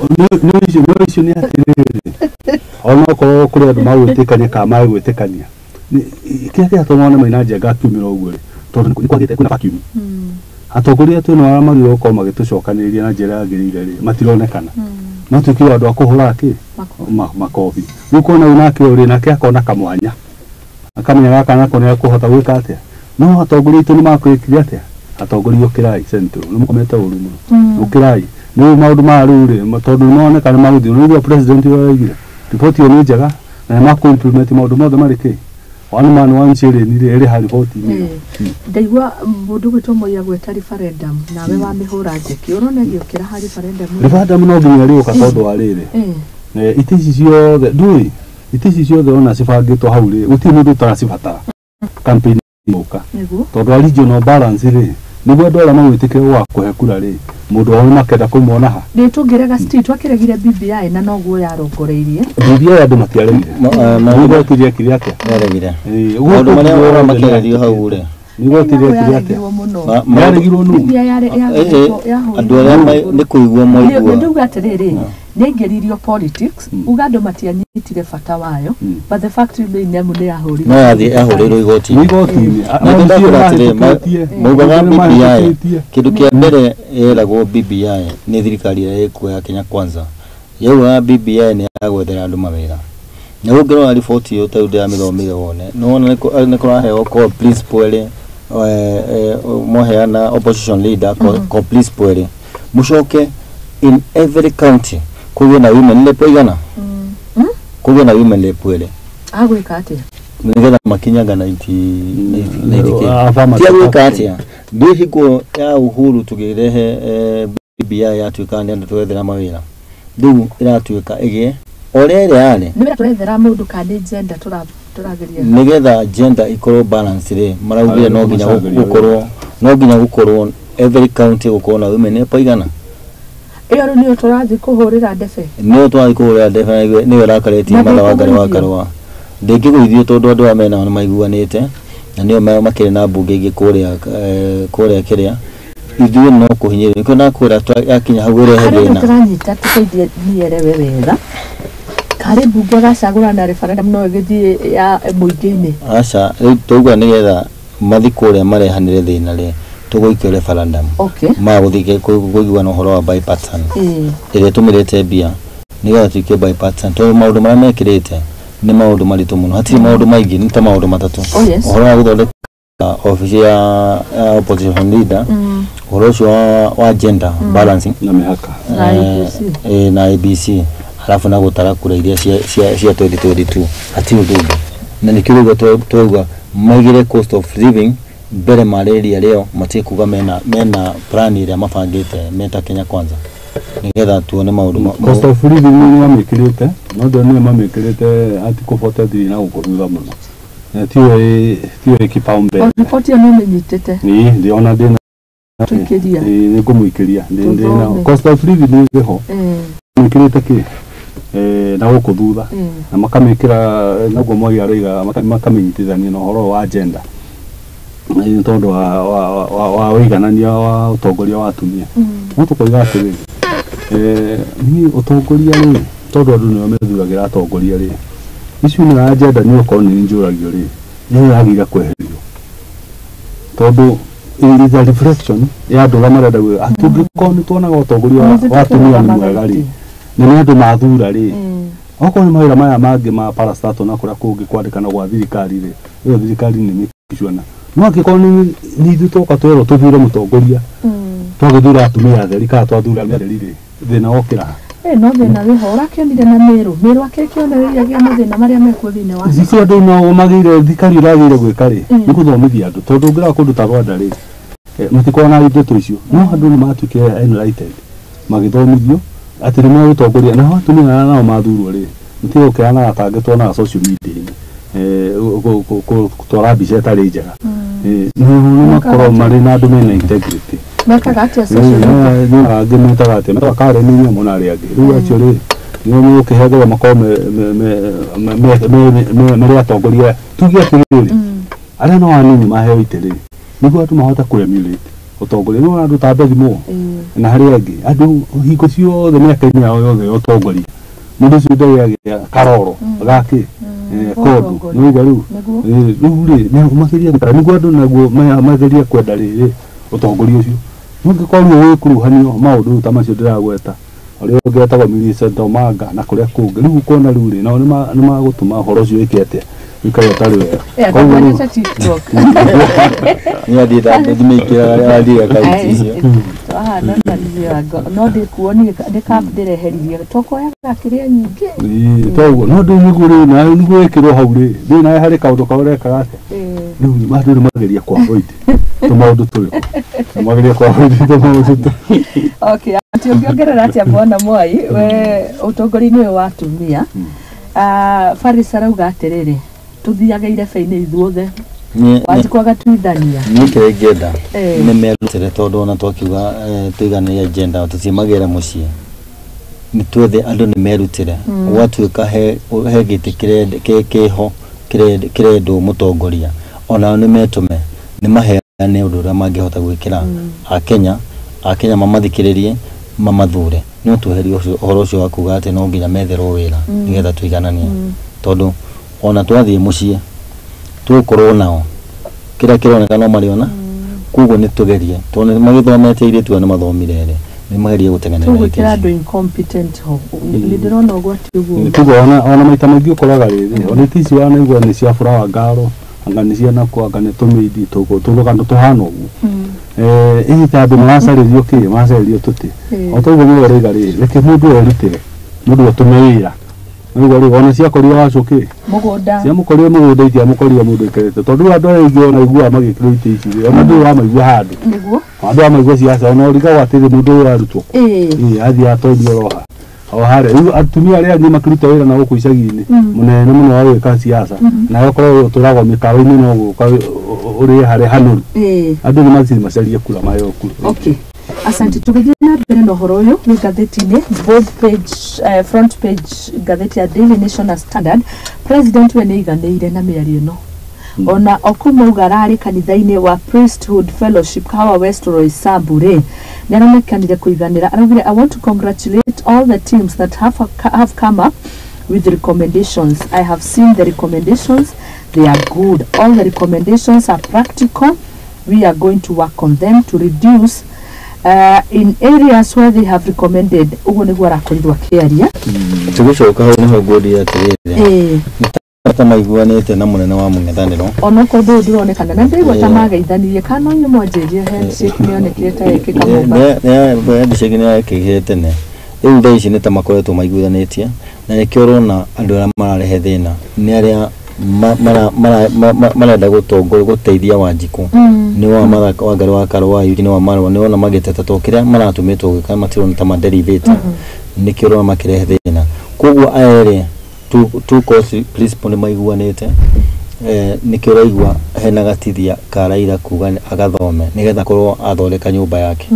C: icio nĩ atĩrĩrĩ ona okorwo kũrĩ andũ magwĩtĩkania kana magwĩtĩkania kĩrĩa kĩratũma wone Maina Njenga akiumĩra ũguo rĩ tondũ nĩ kwagĩte kwĩna vacuum atongoria twĩna arĩa magĩrĩirwo gũkorwo magĩtũcokanĩrĩria na njĩra yagĩrĩire rĩ matironekana no tuĩkire andũ a kũhũra kĩ makobi rĩu kona ũyũ nake ũrĩ nake akona kamwanya akamenya gaka nako nĩ akũhota gwĩka atĩa no atongoria aitũ nĩ makwĩkire atĩa Atongoria ũkĩrai Central nĩ mũkomete ũru mũno. Ũkĩrai nĩ maũndũ ma rĩu rĩ, tondũ nĩ moneka nĩ magũthiĩ. Nĩguo president ũrĩa oigire riboti ĩyo nĩ njega na nĩ makũ implement maũndũ mothe marĩ kĩ one man one shilling rĩ ĩrĩ ha riboti-inĩ ĩyo.
A: Ndaigua mũndũ gwĩtwo Moi agweta referendum nawe wamĩhũra njeki ũrona ĩgĩũkĩra ha referendum.
C: Referendum no nginya rĩũka tondũ wa rĩrĩ, itĩ ici ciothe ndũĩ, itĩ ici ciothe ona cibangĩtwo hau rĩ, gũtirĩ mũndũ ũtaracibatara campaign yũka, tondũ wa regional balance rĩ, nĩguo andũ arĩa magwĩtĩkĩra gũgakũhe kura rĩ, mũndũ wao makenda kũmuona ha.
A: Nĩ tũngĩrega still twakĩregire BBI na noguo yarongoreirie.
C: BBI andũ matiaregire. Igoti rĩekire atĩa?
B: Rĩaregire. Maũndũ marĩa makĩarerio hau rĩ,
C: igoti rĩekire atĩa? Yaregirwo nũ?
B: Andũ arĩa nĩ kũigua maigua.
A: Nduga atĩrĩrĩ, nĩ aingĩririo politics, uga andũ matianyitire bata wayo, but the fact remains nĩ nĩ yahũrirwo.
B: No yahũrĩirwo igoti-inĩ.
C: Igoti-inĩ.
B: Maugaga BBI kĩndũ kĩa mbere yeragwo BBI nĩ thirikari ĩrĩa ĩkuo ya Kenya Kwanza. Yaugaga BBI nĩ ya gwethera andũ mawĩra. Na ũngĩrora riboti ĩyo ta rĩu ndĩramĩthomire wone, nĩ wona nĩ kũraheo co principal ĩrĩ moheana opposition leader co principal ĩrĩ. Mũcoke in every county kũgĩe na women rep igana, kũgĩe na women rep ĩrĩ.
A: Agwĩka atĩa?
B: Nĩgetha makinyaga 90. Ti agwĩka atĩa? Nĩ hingo ya Uhuru tũkĩrehe BBI yatuĩka nĩ andũ twethera mawĩra. Rĩu ĩratuĩka ĩgĩe ũrĩa ĩrĩa yarĩ.
A: Nĩ wĩra tũrethera mũndũ kana nĩ gender tũrageria.
B: Nĩgetha gender ikorwo balance rĩ, maraugire no nginya gũkorwo, no nginya gũkorwo every county gũkorwo na women rep igana.
A: Ĩyo rĩu nĩyo tũrathiĩ kũhũrĩra ndebe.
B: Nĩyo tũrathiĩ kũhũrĩra ndebe nĩyo ĩrakarĩtie Martha Wangari wa Karũa. Ndĩngĩgũithio tondũ andũ aya menao nĩ maiguanĩte na nĩo makĩrĩ na mbunge ingĩ kũrĩa kũrĩa kĩrĩa ithuĩ no kũhinyĩrĩrio. Nĩkĩo ndakwĩra yakinya hau ĩrehe thĩna.
A: Harĩa tũranyita tũteithie nielewe wega. Karĩ mbunge gacagũra na referendum no ĩgĩthiĩ ya mũingĩ-inĩ.
B: Aca, rĩu tauga nĩgetha mathiĩ kũrĩa marehanĩre thĩna rĩ, tũgũikio referendum.
A: Okay.
B: Magũthiĩ kũiguana ũhoro wa bipartisan. Ĩrĩa ĩtũmĩrĩte mbia nĩgetha tuikie bipartisan tondũ maũndũ marĩa mekĩrĩte nĩ maũndũ maritũ mũno. Hatirĩ maũndũ maingĩ, nĩ ta maũndũ matatũ. Ũhoro wa gũthondeka obici ya opposition leader, ũhoro ũcio wa gender balancing
C: na mĩhaka
B: na ABC, halafu na gũtara kura iria cia 2022. Hatirĩ ũndũ ũngĩ. Na nĩkĩo rĩu twauga maigĩre cost of living mbere marĩria rĩo matige kuga mena plan ĩrĩa mabangĩte meta Kenya Kwanza nĩgetha tuone maũndũ.
C: Cost of living nĩ mamĩkĩrĩte, no ndĩronire mamĩkĩrĩte article 43 na gũkũ thutha mũno. Tiyo ĩ kipaumbele.
A: Riboti ĩyo nĩ ũmĩnyitĩte?
C: Ĩĩ, ndĩrona ndĩna
A: Tũikĩria.
C: Ĩĩ, nĩngũmũikĩria. Ndĩna cost of living nĩ ĩho. Mĩkĩrĩte kĩ? Na gũkũ thutha. Na makamĩkĩra naguo Moi aroiga makamĩnyitithania na ũhoro wa agenda. Nĩ tondũ wa ũiganania wa ũtongoria wa atumia. No tũkoiga atĩrĩrĩ, niĩ ũtongoria rĩ, tondũ andũ nĩo methuragĩra atongoria rĩ, icio nĩ agenda nĩ okorwo nĩ njũragio rĩ, nĩ yagĩrĩire kweherio. Tondũ it is a reflection ya andũ arĩa marenda gwĩka. Tũngĩkorwo nĩ tuonaga ũtongoria wa atumia nĩ mwega rĩ, na nĩ andũ mathura rĩ, okorwo nĩ mawĩra maya mangĩ ma parastatal na kũrĩa kũngĩ kwandĩkana gwa thirikari rĩ, ĩyo thirikari nĩ mĩcuana. No angĩkorwo nĩ ithuĩ twoka twerwo tũthure mũtongoria, twagĩthura atumia atheri kana twathura atheri rĩ, thĩna wokĩra ha?
A: No thĩna wĩho ũrakĩonire na Meru. Meru akĩrĩ kĩonereria gĩa mathĩna marĩa mekuo thĩinĩ wa
C: Icio andũ no magĩrĩire thirikari ĩragĩrĩire gwĩka rĩ, nĩ gũthomithia andũ tondũ ũngĩrora kũndũ ta Rwanda rĩ, matikoragwo na ndeto icio. No andũ nĩ matuĩkire enlightened, magĩthomithio atĩ nĩ megũtongoria. Nao atumia aya nao mathurwo rĩ, matigũkĩhanaga ta angĩ tuonaga social media-inĩ, gũtwara mbica ĩtarĩ njega. Nĩ makorwo marĩ na andũ mena integrity.
A: Mekaga atĩa social media?
C: Nĩ angĩ metaga atĩa? Metaga Karen nĩ nyamũ na arĩa angĩ. Rĩu acio rĩ, nĩo megũkĩhengerwo makorwo marĩ atongoria. Tuge atĩrĩrĩ, arĩa no anini maheo itĩ rĩ, nĩguo andũ mahote kũ-emulate ũtongoria. Nĩ andũ ta Bethi Moore na arĩa angĩ, andũ hingo ciothe mĩaka-inĩ yao yothe ya ũtongoria, mũndũ ũcio ndagĩagĩa karoro gakĩ kondũ nĩũigua rĩu. Rĩu rĩ, magerie gũikara nĩguo andũ naguo magerie kwenda rĩrĩ ũtongoria ũcio. Nũngĩkorwo rĩu ũgĩkuruhanio maũndũ ta macio ndĩragweta, ũrĩa ũngĩ etagwo Millicent Omanga na kũrĩa kũngĩ, rĩu ũkona rĩu rĩ, nao nĩ magũtũma ũhoro ũcio wĩke atĩa, Ũikare ũtarĩ wega.
A: Eh,
C: Koguo
A: atangwendete TikTok.
B: Nĩ athiĩte thimĩikĩraga rĩa athiĩ akaunti icio.
A: Aha, no ndaririe no ndĩkuonire ndĩreheririe tokoyaga kĩrĩa nyingĩ.
C: Ĩĩ, toguo no ndĩ nĩguo rĩ na nĩguo ĩkĩrwo hau rĩ ndĩ nawe harĩ kaũndũ kau ũrekaga atĩa rĩu andũ nĩ mageria kũ avoid tũmaũndũ tũrĩkũ mageria kũ avoid tũmaũndũ tũ.
A: Okay, atĩ ũngĩongerera atĩa bwana Mwai we ũtongoria-inĩ ũyũ wa atumia? Ah, Faris arauga atĩrĩrĩ, tũthiage irebe-inĩ ithuothe, Wanjikũ agatuithania.
B: Niĩ kĩrĩa ingĩenda
A: Eh.
B: nĩ merutĩre tondũ ona twakiuga tũiganĩre agenda tũtiĩmagĩra mũciĩ nĩ twethe andũ nĩ merutĩre gwatuĩka he gĩtĩ kĩho kĩrendwo mũtongoria onao nĩ metũme nĩ maheane ũndũ ũrĩa mangĩhota gwĩkĩra akenya mamathikĩrĩrie mamathure no tweherie ũhoro ũcio wa kuga atĩ no nginya metherwo wĩra nĩgetha tũigananie tondũ ona twathiĩ mũciĩ tũgũkorwo nao kĩrĩa kĩroneka no marĩona koguo nĩ tũgerie tondũ nĩ magĩthomete airĩtu aya nĩ mathomire rĩ nĩ magerie gũteng'erera itĩ
A: Tũgwĩkĩra
B: icio.
A: andũ incompetent ho nĩ ndĩrona ũgwati ũguo.
C: Tuga ona maita maingĩ ũkoraga rĩrĩ ona itĩ ici wanaigua nĩ cia flower girl anga nĩ cia nako anga nĩ tũmĩindi tũguo tũrũgano tũhana ũguo ĩĩ ta andũ maracarĩrio kĩ maracarĩrio tũtĩ o toguo mũndũ aroiga rĩ reke mũndũ erutĩre mũndũ atũme wĩra nĩguo rĩ ona ciakorire wacũkĩ
A: Mũgũnda.
C: ciamũkorire mũgũnda itiamũkorire mũndũ aikarĩte tondũ rĩu andũ arĩa aingĩ ona iguaga magĩkĩrwo itĩ ici rĩ ona ndũrĩ wamaigua handũ
A: Nĩguo.
C: andũ amaigua ciaca ona ũrigagwo atĩrĩ mũndũ ũyũ arutwo kũ
A: Ĩĩ.
C: ĩĩ athiĩ atonyi oroha o harĩa rĩu atumia arĩa angĩ makĩruta wĩra na gũkũ icagi-inĩ mũnene mũno wa gwĩka siasa nawe ũkorwo ũtũragwo mĩkawa-inĩ no gũka ũrĩe harĩa hanoru
A: Ĩĩ.
C: andũ nĩ mathiĩ macarie kura maheo kura.
A: Okay. Asante. Tũgĩthiĩ na mbere na ũhoro ũyũ wĩ ngathĩti-inĩ both page, front page ngathĩti ya Daily Nation na Standard. President we nĩ aiganĩire na mĩario ĩno ona okuma uga ararĩ kanitha-inĩ wa Priesthood Fellowship Kahawa West Roysambu rĩ nĩ aronekanire kũiganĩra. Araugire, "I want to congratulate all the teams that have come up with recommendations. I have seen the recommendations. They are good. All the recommendations are practical. We are going to work on them to reduce in areas where they have recommended." Ũguo nĩguo arakorirwo akĩaria.
B: Tũgĩcoka hau nĩho ngũria atĩrĩrĩ
A: Ĩĩ.
B: ta maiguanĩte na mũnene wa mũng'ethanĩro.
A: Onokorwo ndũyũ ndũronekana na ndĩraigua ta
B: Ĩĩ.
A: mageithanirie kana no inyuĩ mwanjĩrire handshake nĩyonekire ta yekĩka Mombasa.
B: Handshake nĩ yekĩkire tene rĩu thaa ici nĩ ta makoretwo maiguithanĩtie na nĩkĩo ũrona andũ arĩa mararehe thĩna nĩ arĩa marenda gũtongoria gũteithia Wanjikũ nĩ wa Martha Wangari wa Karua nĩ wa Marua nĩ wona magĩteta to kĩrĩa maratũmĩtwo gwĩka matirona ta maderivĩte nĩkĩo ũrona makĩrehe thĩna koguo aya erĩ two course principle nĩ maiguanĩte nĩkĩo ũraigua hena gatithia ka Raila kuga agathome nĩgetha akorwo athondeka nyũmba yake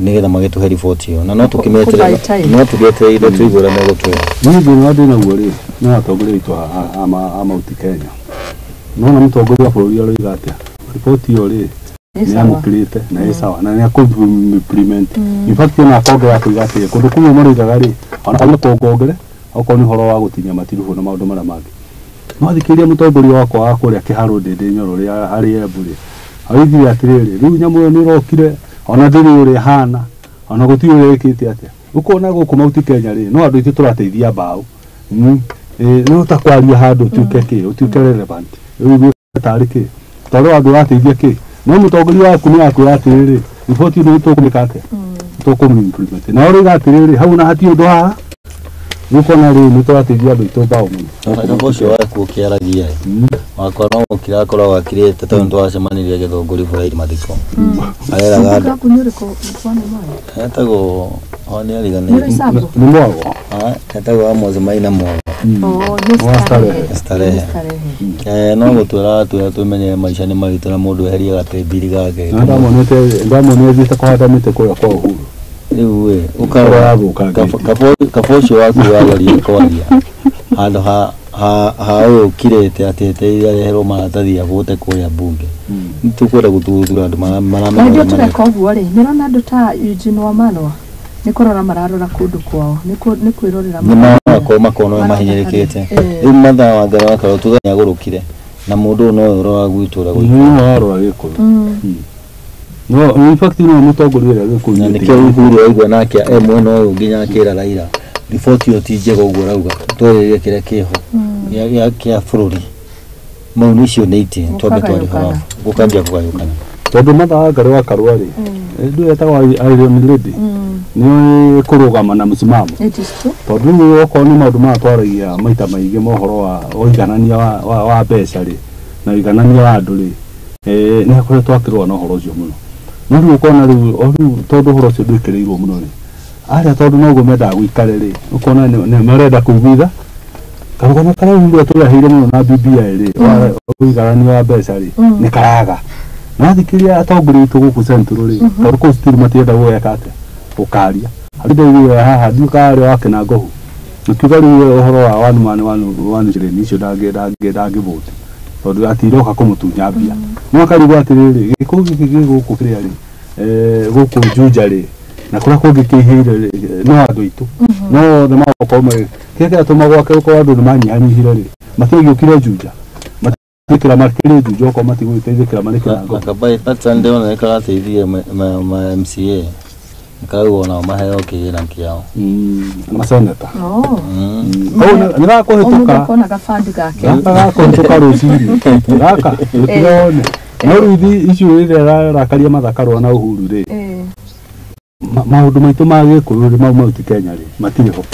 B: nĩgetha magĩtũhe riboti ĩyo na no
A: Kũ-buy
B: tũkĩmeterera
A: time.
B: no tũgĩetereire tũigue ũrĩa megũtwĩra.
C: Niĩ thĩna ndĩ naguo rĩ nĩ atongoria aitũ a Mount Kenya nona mũtongoria wa bũrũri aroiga atĩa riboti ĩyo rĩ
A: Nĩ
C: nĩ
A: sawa.
C: amũkĩrĩte na ĩ sawa na nĩ akũ-implement in fact ona akongerera akauga atĩrĩ kũndũ kũmwe maroigaga rĩ ona no kũngongere okorwo nĩ ũhoro wa gũtinia matiribũ na maũndũ marĩa mangĩ no thikĩrĩria mũtongoria wakwa wa kũrĩa kĩharũ Ndĩndĩ Nyoro ũrĩa arĩ Embu rĩ aroigire atĩrĩrĩ rĩu nyamũ ĩyo nĩ ĩrokire ona ndĩrĩ ũrĩa ĩhana ona gũtirĩ ũrĩa ĩkĩte atĩa ũkona gũkũ Mount Kenya rĩ no andũ aitũ tũrateithia mbaũ. Ĩĩ, no ta kwaria handũ ũtuĩke kĩ ũtuĩke relevant rĩu ũguĩke tarĩ kĩ tondũ andũ ũrateithia kĩ no mũtongoria waku nĩ akwĩra atĩrĩrĩ riboti ĩno tũkũmĩka atĩa tũkũmĩ-implement na ũroiga atĩrĩrĩ hau na hatirĩ ũndũ haha nĩũkona rĩu nĩ tũrateithia andũ aitũ mbaũ mũno.
B: Kaba ũcio waku ũkĩaragia ĩ wakwa no gũkira akoragwo akirĩte tondũ nĩtwacemanirie Gĩthũngũri bũrũri mathiko areraga andũ
A: Waku nĩ ũrĩkũ bwana Mwai?
B: etagwo o nĩ
A: Nĩ
B: ariganĩire.
A: Roysambu?
C: Nĩ mwago.
B: Etagwo Amos Maina Mwago.
A: Oh, nĩ
C: Wa Starehe.
A: Starehe.
B: Starehe.
A: Nĩ Starehe.
B: No gũtwĩra atwĩra twĩmenyere maica nĩ maritũ na mũndũ eherie gatĩmbiri gake.
C: Na ndamuonete thiĩte kũhanda mĩtĩ kũrĩa kwa Uhuru.
B: Rĩu ĩ
C: Ũkarora yathũkangĩte.
B: Kaba ũcio waku wageria kwaria handũ ha ũyũ ũkirĩte atĩ etereire areherwo maratathi abote kũrĩa mbunge nĩ tũkwenda gũthuthura andũ
A: Na
B: maramenya
A: hĩndĩ ĩyo
B: ũrĩa
A: tũreka ũguo rĩ nĩrona andũ ta Eugene Wamalwa nĩ kũrora mararora kũndũ kwao nĩ kwĩrorera
B: nĩ marakorwo makona ũrĩa mahinyĩrĩkĩte. Rĩu Martha Wangari wa Karua tuge nĩagũrũkire na mũndũ ũyũ nowe ũroraga gwitũ ũrĩa gũikaraga.
C: Nĩ warora Gĩkũyũ. No in fact no mũtongoria ũrĩa Gĩkũyũ.
B: Na nĩkĩo Uhuru aigua nake e mwena ũyũ nginya akĩra Raila riboti ĩyo ti njega ũguo arauga twarĩrĩrie kĩrĩa kĩho kĩa bũrũri. Mau nĩ icio nĩ itĩ twambe twarie ũhoro gũkambia kũgayũkana.
C: Tondũ Martha Wangari wa Karua rĩ, ndũ etagwo Iron Lady, nĩ kũrũgama na msimamo. Tondũ rĩu okorwo nĩ maũndũ maya twaragia maita maingĩ ma ũhoro wa ũiganania wa mbeca rĩ, na ũiganania wa andũ rĩ, nĩ akoretwo akĩrũa na ũhoro ũcio mũno. No rĩu ũkona rĩu o rĩu tondũ ũhoro ũcio ndwĩkĩrĩirwo mũno rĩ, arĩa tondũ noguo mendaga gũikare rĩ, ũkona nĩ marenda kũiguitha karũgano karĩa rĩu tũreheire mũno na BBI rĩ, wa ũiganania wa mbeca rĩ, nĩ karaga. Na thikĩria atongoria aitũ gũkũ Central rĩ, tondũ kũu still matienda gwĩka atĩa, gũkaria. Harĩ ndaiguire haha ndiũĩ kana arĩ wa Kĩnangohu, akiuga rĩu ũhoro wa one man one shilling icio ndangĩvũti tondũ atiroka kũmũtunya mbia. No akarigwo atĩrĩrĩ, gĩkũyũ gĩkĩ gĩ gũkũ kĩrĩa rĩ, gũkũ Juja rĩ, na kũrĩa kũngĩ kĩihĩire rĩ, no andũ aitũ. No othe magakorwo kĩrĩa kĩratũma gwake gũkorwo andũ nĩ manyihanyihire rĩ, matiagĩũkire Juja. Matikĩra makĩrĩ Juja okorwo matigũgĩteithĩkĩra marĩ Kĩnangohu.
B: Na kabai Sunday ona nĩ karateithia ma MCA karau ona maheo kĩgĩna kĩao.
C: Maseneta. Nĩ gakũhĩtũka.
A: Ũkona gabandi gake.
C: Gaka gakũhĩtũka rũcinĩ. Gaka rũtirone. No rĩu icio rĩrĩa rarakaria Martha Karua na Uhuru rĩ, maũndũ maitũ ma gĩkũyũ rĩ, mau Mount Kenya rĩ, matirĩ ho.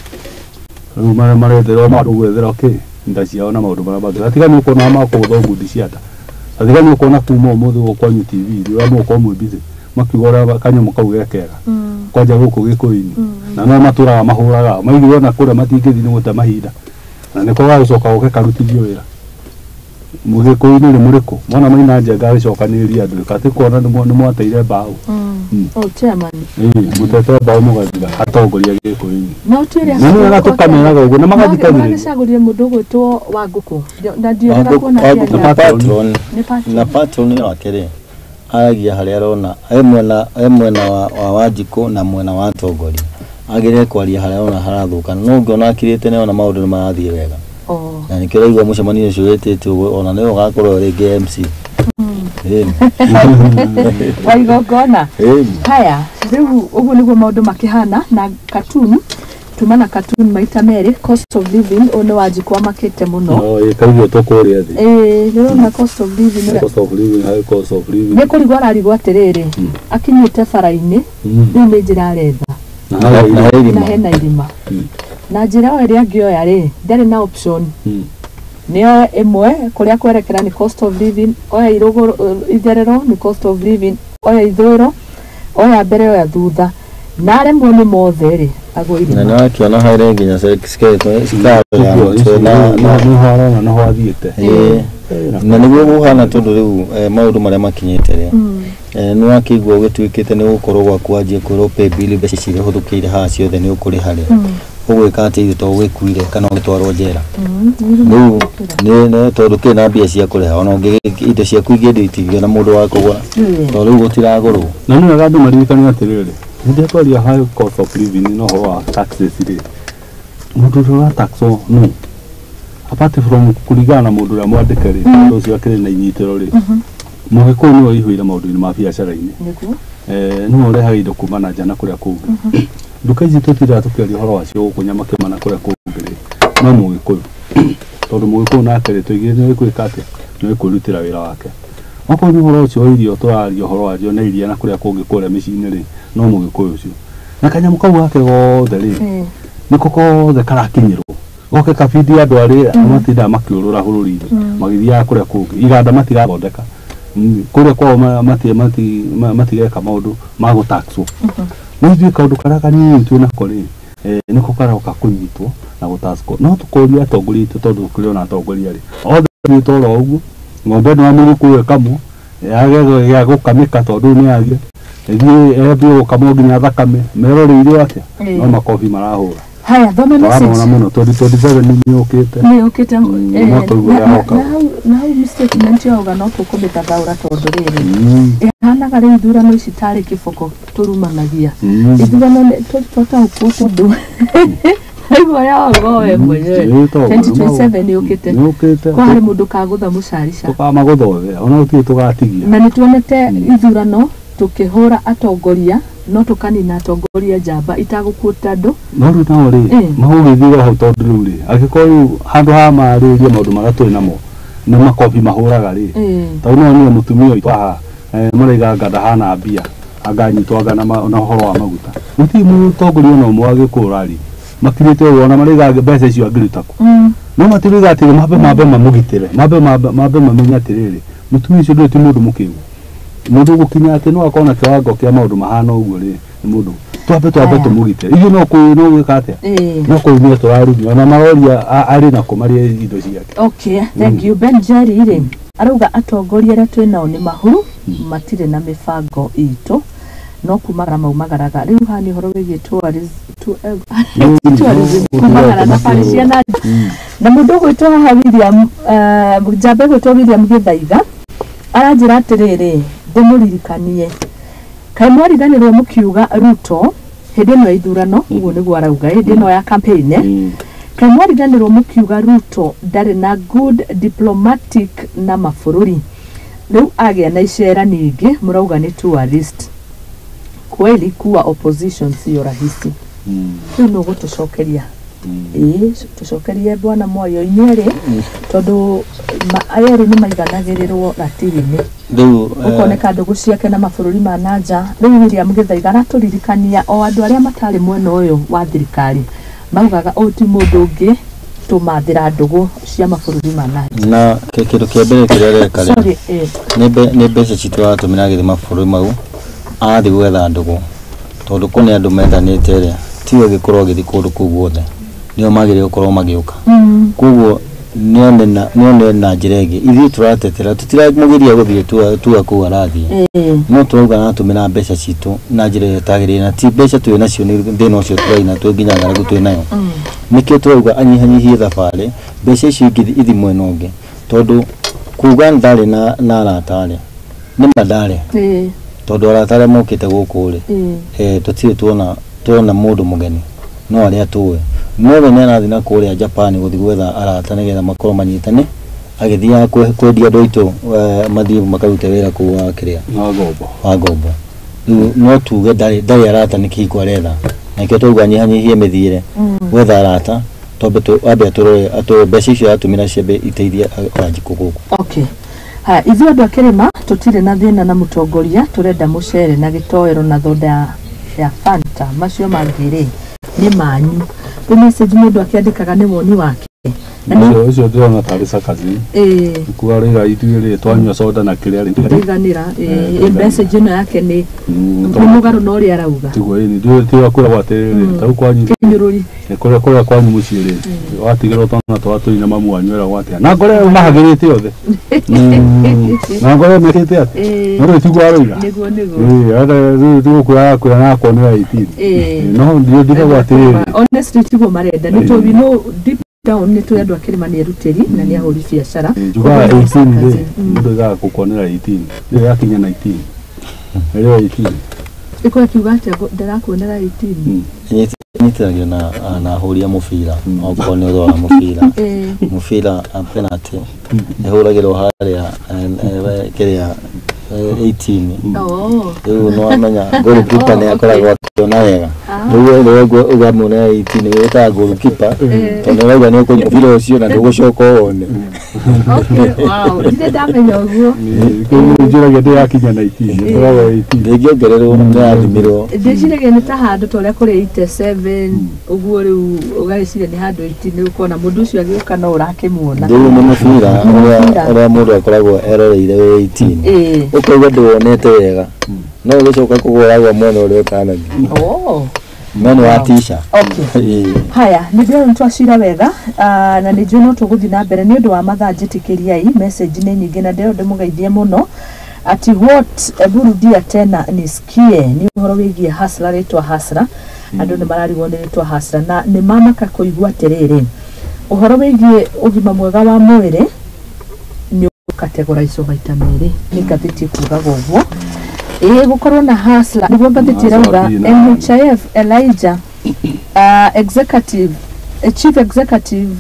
C: Rĩu marĩa maretherwo maũndũ gwetherwo kĩ nda ciao na maũndũ marĩa mangĩ. Atiga nĩ ũkuona makũgũtha ngundi cia nda. Atiga nĩ ũkuona kuma ũmũthĩ gũkũ kwanyu TV rĩ, ũrĩa mũgũkorwo mwĩ busy makiuga ũrĩa kanyamũ kau ge kega. Kwanja gũkũ gĩkũyũ-inĩ. Na no matũraga mahũraga, maiguire ona kũrĩa matingĩthiĩ nĩ gũte mahinda. Na nĩko gagũcoka goke karutithio wĩra. Mũgĩkũyũ-inĩ rĩ mũrĩkũ? Mwana Maina Njenga agĩcokanĩrĩria andũ, atĩ kuona nĩ mwateire mbaũ.
A: Oh, chairman.
C: Mũtete mbaũ mũgathira atongoria gĩkũyũ-inĩ.
A: No tuĩre
C: Na nĩ wega tũkameraga ũguo na magathikagĩrĩria.
A: Maragĩcagũrire mũndũ ũgwĩtwo Wangũkũ. Na ndiũraga kuona
B: Wangũkũ
A: kĩaria.
B: patron. Na patron wake rĩ, aragia harĩa arona e mwena wa Wanjikũ na mwena wa atongoria. Agĩrĩire kwaria harĩa arona harathũka. No ũngĩona akirĩte nĩ ona maũndũ nĩ marathiĩ wega. Na nĩkĩo ũraigua mũcemanio ũcio wĩtĩtwo ona nĩwe ũgakorwo rĩngĩ MC.
A: Wa igongona. Haya, rĩu ũguo nĩguo maũndũ makĩhana na cartoon tuma na cartoon maita merĩ, cost of living ũyũ nĩ Wanjikũ amakĩte mũno.
C: Kaigua tũkũrĩa thĩ.
A: Nĩũrona cost of living.
C: Cost of living, high cost of living.
A: Nĩ kũrigwo ararigwo atĩrĩrĩ, akinyĩte bara-inĩ, rĩu nĩ njĩra aretha. Na hena irima. Na njĩra o ĩrĩa angĩoya rĩ, ndarĩ na option. Nĩoe ĩmwe kũrĩa kwerekera nĩ cost of living, oya itherero nĩ cost of living, oya ithũĩro, oya mbere, oya thutha. Na aremwo nĩ mothe rĩ, agwo irima.
B: Na nĩ wakĩona harĩ nginya skeleton ya mũtwe na
C: nĩho arona nĩho athiĩte.
B: Na nĩguo gũhana tondũ rĩu maũndũ marĩa makinyĩte rĩ, nĩ wakĩigua ũgĩtuĩkĩte nĩ gũkorwo gwaku wanjie kwĩrwo pay bill mbeca ici ihũthũkĩire haha ciothe nĩ ũkũrĩha rĩ, ũgwĩka atĩa ithuĩ to ũgĩkuire kana ũgĩtwarwo njera. Rĩu nĩ tondũ kĩrĩ na mbia cia kũrĩha, ona indo ciaku ingĩendio itingĩona mũndũ wa kũgũra, tondũ rĩu gũtiragũrwo.
C: Na nĩ wega andũ maririkane atĩrĩrĩ, hĩndĩ ĩrĩa twaria high cost of living na ũhoro wa taxes rĩ, mũndũ ũrĩa ũrataxwo nũ? Apart from kũringana na mũndũ ũrĩa mwandĩke rĩ, mũndũ ũcio akĩrĩ na inyitĩro rĩ, mũgĩkũyũ nĩwe ũihũire maũndũ-inĩ ma biacara-inĩ. Nĩwe ũrehaga indo kuma na nja na kũrĩa kũngĩ. Nduka ici tũtindaga tũkĩaria ũhoro wacio gũkũ Nyamakĩma na kũrĩa kũngĩ rĩ, no mũgĩkũyũ. Tondũ mũgĩkũyũ nake rĩ, tũigire nĩ gwĩka atĩa? Nĩ kwĩrutĩra wĩra wake. Okorwo nĩ ũhoro ũcio wa irio tũraria ũhoro wacio na iria na kũrĩa kũngĩ kũrĩa mĩciĩ-inĩ rĩ, no mũgĩkũyũ ũcio. Na kanyamũ kau gake gothe rĩ, nĩko kothe karakinyĩrwo. Goke kabindi andũ arĩa matindaga makĩũrũra bũrũri-inĩ, magĩthiaga kũrĩa kũngĩ. Iganda matirathondeka. Kũrĩa kwao matireka maũndũ ma gũtaxwo. No ithuĩ kaũndũ karĩa kanini twĩ nako rĩ, nĩko karoka kũnyitwo na gũtaxwo. No tũkoria atongoria aitũ tondũ kũrĩ ona atongoria rĩ, othe mathiĩte oro ũguo. Ng'ombe ĩno ya mũgĩkũyũ ĩkamwo, yage gĩa gũkamĩka tondũ nĩ yaria, ĩthiĩ ĩambie gũkamwo nginya thakame, meroreire atĩa? No makobi marahũra.
A: Haya, thome message.
C: Tũramona mũno 2027 nĩ yũkĩte.
A: Nĩ yũkĩte.
C: Mwaka ũyũ ũroka.
A: Na hau statement yauga no tũkũmĩtathaũra tondũ rĩrĩ, ĩhanaga rĩu ithurano ici tarĩ kĩboko tũrumanagia. Ithurano twataũkwo tondũ aigua yaoga we mwenyewe. 2027 yũkĩte. Kwa harĩ mũndũ kagũtha mũcarica.
C: Tũkamagũtha othe, ona gũtirĩ tũgatigia.
A: Na nĩ tuonete ithurano tũkĩhũra atongoria, no tũkanina atongoria njamba itagũkuĩta andũ.
C: No rĩu nao rĩ, magũgĩthira hau tondũ rĩu rĩ, angĩkorwo rĩu handũ ha marĩrĩrie maũndũ marĩa tũrĩ namo, Nĩ makobi mahũraga rĩ. Tondũ no nĩ mũtumia ũyũ haha maraiga anga ndahana mbia anga nyitwo anga na ũhoro wa maguta. Gũtirĩ mũtongoria ona ũmwe wa Gĩkũyũ ũraria. Makirĩte ũguo ona maraiga mbeca icio angĩruta kũ. No matiruga atĩrĩ mambe mamũgitĩre mambe mamenye atĩrĩrĩ mũtumia ũcio ndũrĩ ti mũndũ mũkĩgu. Mũndũ gũkinya atĩ no akorwo na kĩwango kĩa maũndũ mahana ũguo rĩ nĩ mũndũ twambe tũmũgitĩre. Ithuĩ no gwĩka atĩa? No kũrumia tũrarumia ona maroria arĩ nako marĩe indo ciake.
A: Okay, thank you. Ben Jerry rĩ arauga atongoria arĩa twĩ nao nĩ mahuru matirĩ na mĩbango itũ no kumagara maumagaraga. Rĩu haha nĩ ũhoro wĩgiĩ tourism kumagara thabarĩ cia na nja. Na mũndũ ũgwĩtwo haha William njamba ĩgwĩtwo William Gĩthaiga aranjĩra atĩrĩrĩ ndĩmũririkanie kaĩ mwariganĩrwo mũkiuga Ruto hĩndĩ ĩno ya ithurano ũguo nĩguo arauga hĩndĩ ĩno ya campaign kaĩ mwariganĩrwo mũkiuga Ruto ndarĩ na good diplomatic na mabũrũri rĩu agĩa na icera ningĩ mũrauga nĩ tourist. Kweli kuwa opposition sio rahisi. Rĩu nĩ ũgũtũcokeria ĩĩ tũcokerie bwana Mwayo inyuerĩ tondũ aya erĩ nĩ maiganagĩrĩrwo ratiri-inĩ
B: rĩu
A: ũkoneka ndũgũ ciake na mabũrũri ma na nja. Rĩu William Gĩthaiga aratũririkania o andũ arĩa matarĩ mwena ũyũ wa thirikari maugaga ũyũ ti mũndũ ũngĩ tũmathĩra ndũgũ cia mabũrũri ma na nja.
B: Na kĩndũ kĩa mbere kĩrĩa areka rĩ
A: Sorry,
B: nĩ mbeca citũ aratũmĩra agĩthiĩ mabũrũri mau arathiĩ gwetha ndũgũ tondũ kũ nĩ andũ methanĩte rĩ tiwe gĩkorwo agĩthiĩ kũndũ kũu guothe nĩo magĩrĩire gũkorwo magĩũka. Koguo nĩone na njĩra ĩngĩ ithuĩ tũratetera tũtiramũgiria gũthiĩ tua kũu arathiĩ no tũrauga aratũmĩra mbeca citũ na njĩra ĩrĩa ĩtagĩrĩire na ti mbeca twĩ nacio nĩ thĩna ũcio tũraina twĩ nginya ng'aragu twĩ nayo. Nĩkĩo tũrauga anyihanyihie thabarĩ mbeca icio ingĩ ithiĩ mwena ũngĩ tondũ kuga ndarĩ na arata rĩ nĩ ma ndarĩ tondũ arata arĩa mokĩte gũkũ rĩ tũtirĩ tuona mũndũ mũgeni no arĩa tũĩ no we nĩ arathiĩ na kũrĩa Japan gũthiĩ gwetha arata nĩgetha makorwo manyitane agĩthiaga kwendia andũ aitũ mathiĩ makarute wĩra kũu wa kĩrĩa wa ngombo. Rĩu no tuge ndarĩ arata nĩ kĩhiko aretha na nĩkĩo tũrauga anyihanyihie mĩthiĩre gwetha arata twambe ambe atũrore mbeca icio aratũmĩra ciambe iteithie Wanjikũ gũkũ.
A: Okay. Haya, ithuĩ andũ a kĩrĩma tũtirĩ na thĩna na mũtongoria tũrenda mũcere na gĩtoero na thonda ya Fanta macio mangĩ rĩ nĩ manyu. Rĩu message mũndũ akĩandĩkaga nĩ woni wake.
C: Ũcio ndĩrona tarĩ sarcasm. Kuga rĩra ithuĩ rĩ twanyua soda na kĩrĩa rĩ
A: Ndiganĩra message ĩno yake nĩ mũgarũ na ũrĩa arauga.
C: Tiguo ĩni ndiũĩ kwĩragwo atĩrĩrĩ ta rĩu kwanyu
A: kĩnyũrũri
C: kũrĩa kwanyu mũciĩ rĩ watigĩrwo twana twa tũi na mamu wanyu eragwo atĩa na ngore mahagĩrĩte othe na ngore mekĩte atĩa no rĩu tiguo aroiga
A: nĩguo
C: rĩu tiguo kwĩra na kuonera 18 no ndigagwo atĩrĩrĩ
A: honestly tiguo marenda nĩ tũĩ we know deep down nĩ tũĩ andũ a kĩrĩma nĩ erutĩri na nĩ ahũri biacara.
C: Njugaga 18 rĩ mũndũ aigaga gũkuonera 18 rĩrĩa yakinya 19 rĩrĩa 18
A: ĩkorwo akiuga atĩa ndĩrakuonera 18
B: Nyitithagio na ahũri a mũbira okorwo nĩ ũrora mũbira mũbira penalty ĩhũragĩrwo harĩa kĩrĩa 18 rĩu nĩ wamenya goalkeeper nĩ akoragwo akĩona wega rĩu ũgamuonera 18 wĩtaga goalkeeper tondũ ũrauga nĩ ũkũnyita mũbira ũcio na ndũgũcoka ũwone.
A: Okay, wow, ndirĩ ndamenya ũguo.
C: Njũragia ndĩ yakinya 19 ĩkoragwo 18
B: ndĩngĩongererwo nĩ yathimirwo.
A: Ndĩciragia nĩ ta handũ ta ũrĩa kũrĩ 87 ũguo rĩu ũgagĩciria nĩ handũ 18 rĩu ũkona mũndũ ũcio agĩũka no ũrakĩmuona.
B: Rĩu nĩ mũbira ũrĩa mũndũ akoragwo eroreire wĩ 18 ũkaigua ndũwonete wega no ũgĩcoka kũgũragwo mwena ũrĩa ũtanathiĩ mwena wa tisha.
A: Okay. Haya, nĩ ndĩrona nĩ twacira wega na nĩ njũĩ no tũgũthiĩ na mbere nĩ ũndũ wa mathaa njĩtĩkĩriai message nĩ nyingĩ na ndĩrona ndĩmũgeithie mũno ati what burudia tena nisikie nĩ ũhoro wĩgiĩ hasla rĩtwa hasla andũ nĩ mararigwo nĩ rĩtwa hasla na nĩ mamaka kũigua atĩrĩrĩ ũhoro wĩgiĩ ũgima mwega wa mwĩrĩ nĩ ũkategoraicwo maita merĩ nĩ ngathĩti ĩkugaga ũguo ĩĩ gũkorwo na hasla nĩguo ngathĩti ĩrauga NHIF Elijah executive chief executive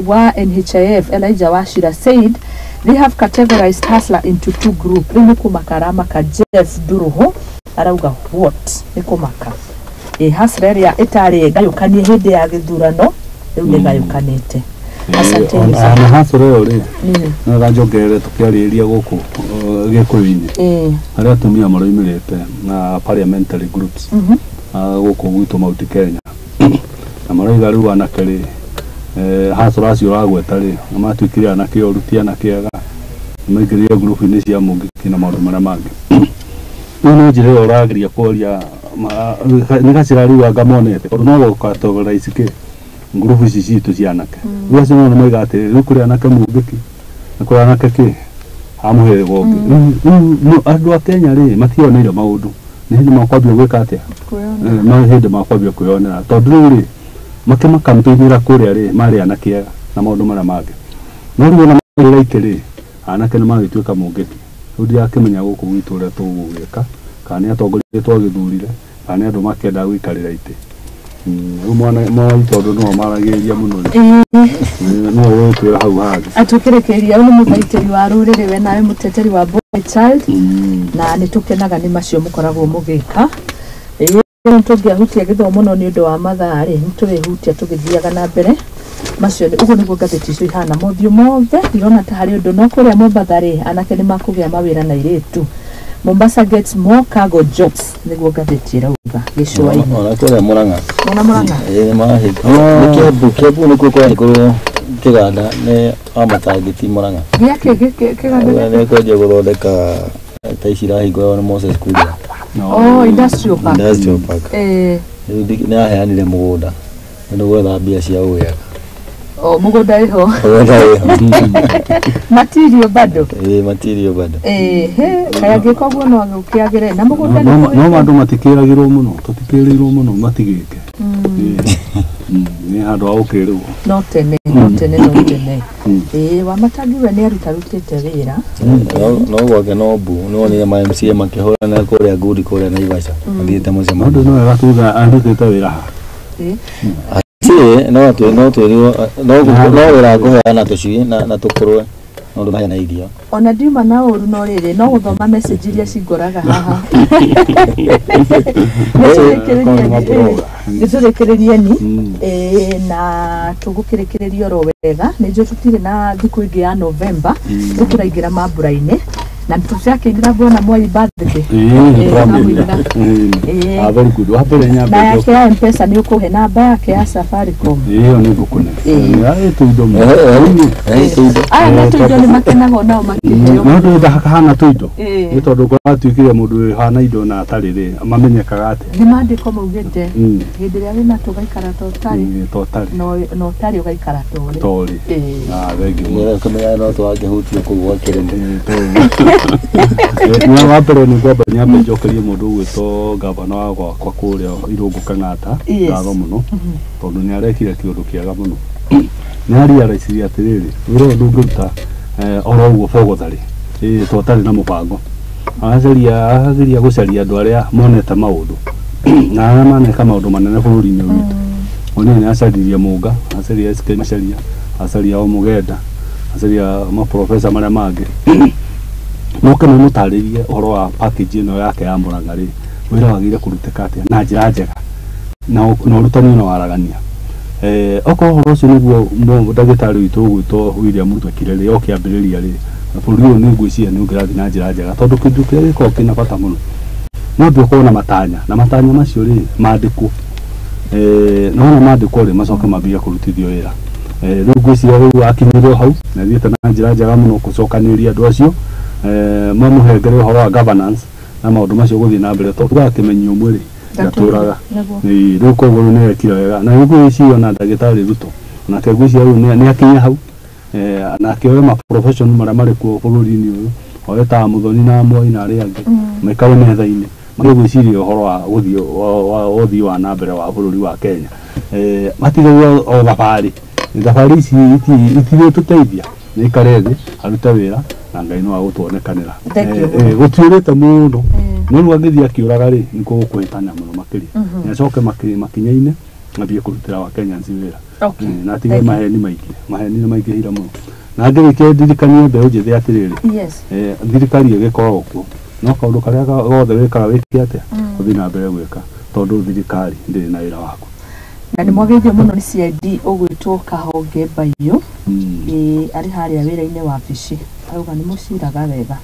A: wa NHIF Elijah Wachira said they have categorized hustler into two group. Rĩu nĩ kũmaka aramaka Jeff Duruho arauga what nĩ kũmaka hustler ĩrĩa ĩtarĩ ngayũkanie hĩndĩ ya gĩthurano rĩu nĩ ngayũkanĩte. Asanteni sana.
C: Na hasoro ĩyo rĩ no ganjongerere tũkĩarĩrĩria gũkũ Gĩkũyũ-inĩ arĩa atumia maroimĩrĩte na parliamentary groups gũkũ gwitũ Mount Kenya na maroiga rĩu anake rĩ hasoro acio ũragweta rĩ na matuĩkire anake oru ti anake ega maingĩrire ngurubu-inĩ cia mũngĩki na maũndũ marĩa mangĩ. Rĩu no njĩra ĩyo ũrageria kũria nĩ gacĩra rĩu anga monete tondũ no gũkatongoria kĩ ngurubu ici citũ cia anake. Rĩu acio nao nĩmoiga atĩrĩrĩ rĩu kũrĩ anake mũngĩki na kũrĩ anake kĩ a mũhĩrĩga ũngĩ. Rĩu andũ a Kenya rĩ mationeire maũndũ nĩ hĩndĩ makwambia gwĩka atĩa no hĩndĩ makwambia kwĩyonera tondũ rĩu rĩ makĩmakampenĩra kũrĩa rĩ marĩ anake ega na maũndũ marĩa mangĩ no rĩu ona marĩ itĩ rĩ anake nĩ magĩtuĩka mũngĩki. Rĩu ndirakĩmenya gũkũ gwitũ ũrĩa tũgũgĩka kana nĩ atongoria twagĩthurire kana nĩ andũ makĩenda gũikarĩra itĩ. Rĩu mwana tondũ nĩo maragĩrĩria mũno nĩo ũgũtwĩra hau hangĩ.
A: Atũkĩrĩkĩria ũyũ nĩ mũthaitĩri wa rũrĩrĩ we nawe mũteteri wa boy child na nĩ tũkenaga nĩ macio mũkoragwo mũgĩka. Tũngĩahutia gĩthomo no nĩ ũndũ wa mathaa rĩ nĩ tũrĩhutia tũgĩthiaga na mbere macio ũguo nĩguo ngathĩti icio ihana mothiũ mothe ndirona ta harĩ ũndũ no kũrĩa Mombatha rĩ anake nĩ makũgĩa mawĩra na airĩtu. Mombasa gets more cargo jobs nĩguo ngathĩti ĩrauga gĩcũa-inĩ.
B: Ona kũrĩa Murang'a.
A: Ona Murang'a?
B: Ĩĩ nĩ Kiambu Kiambu nĩkuo kũrĩa kĩganda nĩ amatangĩti Murang'a.
A: Gĩakĩ kĩganda?
B: Nĩ kwenjia gũthondeka ta ici irahingũrwo nĩ Moses Kuria.
A: Oh, industrial park.
B: Industrial park. Rĩu nĩ aheanire mũgũnda nĩ gwetha mbia cia gũgĩaka.
A: Oh, mũgũnda ĩho.
B: Mũgũnda ĩho.
A: Material bado.
B: Ĩĩ material bado.
A: Kaĩ angĩka ũguo no gũkĩagĩre na mũgũnda
C: nĩ no andũ matikĩragĩrwo mũno tũtikĩrĩirwo mũno matigĩke. Nĩ handũ ha gũkĩrĩrwo.
A: No tene no tene no tene. Ĩĩ Wamatangi we nĩ arutarutĩte wĩra.
B: No gwake no mbu nĩ wonire ma MCA makĩhũrana kũrĩa Ngudi kũrĩa Naivasha mathiĩte mũcemanio.
C: Mũndũ no wega tuga arutĩte wĩra ha.
B: No twĩrwo no wĩra ngũheana tũcui na tũkũrwe no ndũmaheana irio.
A: Ona ndiuma na ũru no rĩrĩ no gũthoma message iria cingoraga haha. Nĩtũrĩkĩrĩrie ni na tũgũkĩrĩkĩrĩria oro wega nĩ njũĩ tũtirĩ na thikũ ĩngĩ ya November rĩu tũraingĩra mambura-inĩ na tũtiakĩinĩra Bwana Mwai birthday.
C: Very good. Wa mbere nyambe
A: na yake ya M-Pesa nĩ ũkũhe namba yake ya Safaricom.
C: Ĩyo nĩ ngũkũne. Tũindo mũno.
A: Aya nĩ tũindo nĩ makenaga nao makĩheo.
C: No ndahana tũindo. Nĩ tondũ gwatuĩkire mũndũ wĩhana indo na atarĩ rĩ mamenyekaga atĩa.
A: Nĩ maandĩko maugĩte hĩndĩ ĩrĩa wĩna tũgaikara ta ũtarĩ. No ũtarĩ ũgaikara ta ũrĩ.
C: Ta ũrĩ. Thengiũ mũno.
B: Kũmenya no twangĩhutio kũu gwa kĩrĩma.
C: Nĩ wa mbere nĩ ngwamba nyambe njokerie mũndũ ũgwĩtwo gavana wa gwakwa kũrĩa Irũngũ Kang'ata ngatho mũno tondũ nĩ arekire kĩũndũ kĩega mũno. Nĩ arealize atĩrĩrĩ wĩra ũyũ ndũngĩruta oro ũguo bogotharĩ to ũtarĩ na mũbango. Arageria gũcaria andũ arĩa monete maũndũ na arĩa maneka maũndũ manene bũrũri-inĩ ũyũ witũ. One nĩ acaririe Mũnga, acaria SK Macharia, acaria o Mũgenda, acaria maprofesa marĩa mangĩ. Moke mamũtarĩrie ũhoro wa package ĩno yake ya Murang'a rĩ wĩra wagĩrĩire kũrutĩka atĩa na njĩra njega na ũrutani na waragania. Okorwo ũhoro ũcio nĩguo ndagĩtarĩ witũ ũgwĩtwo William Ruto ekire rĩ okĩambĩrĩria rĩ bũrũri ũyũ nĩ ngwĩciria nĩ ũngĩrathiĩ na njĩra njega tondũ kĩndũ kĩrĩa gĩkoragwo kĩna bata mũno no ambe ũkorwo na matanya na matanya macio rĩ mandĩkwo no wona mandĩkwo rĩ macoke mambie kũrutithio wĩra. Rĩu ngwĩciria rĩu akinyire hau na thiĩte na njĩra njega mũno gũcokanĩrĩria andũ acio mamũhengere ũhoro wa governance na maũndũ macio gũthiĩ na mbere tondũ tũgakĩmenyia ũmwe rĩ ndatũraga. Rĩu koguo rĩu nĩekire wega na rĩu ngwĩciria ona ndagĩtarĩ Ruto onake ngwĩciria rĩu nĩ akinya hau na akĩoya ma profession marĩa marĩ kuo bũrũri-inĩ ũyũ oe ta Muthoni na Moi na arĩa angĩ maikare metha-inĩ magĩgwĩciria ũhoro wa ũthii wa na mbere wa bũrũri wa Kenya. Matigagwo o thabarĩ thabarĩ ici itirĩtũteithia nĩ ikare thĩ arute wĩra na Ngai no agũtuonekanĩra. Gũtiũrĩte mũno no rĩu angĩthiĩ akĩũraga rĩ nĩkuo gũkũhĩtana mũno makĩria nĩ acoke makinya-inĩ ambie kũrutĩra wa Kenyans wĩra na atige maheni maingĩ maheni nĩ maingĩhire mũno. Na ngĩrĩkia ndirikanie mbeũ njĩthĩ atĩrĩrĩ thirikari ĩgĩkoragwo kuo no kaũndũ karĩa gothe wĩkaga wĩke atĩa ũthiĩ na mbere gwĩka tondũ thirikari ndĩrĩ na wĩra waku.
A: Na nĩ mwageithio mũno nĩ CID ũgwĩtwo Kahonge Mbaiyũ. Ĩĩ arĩ harĩa wĩra-inĩ wabici. Arauga nĩ mũciraga wega.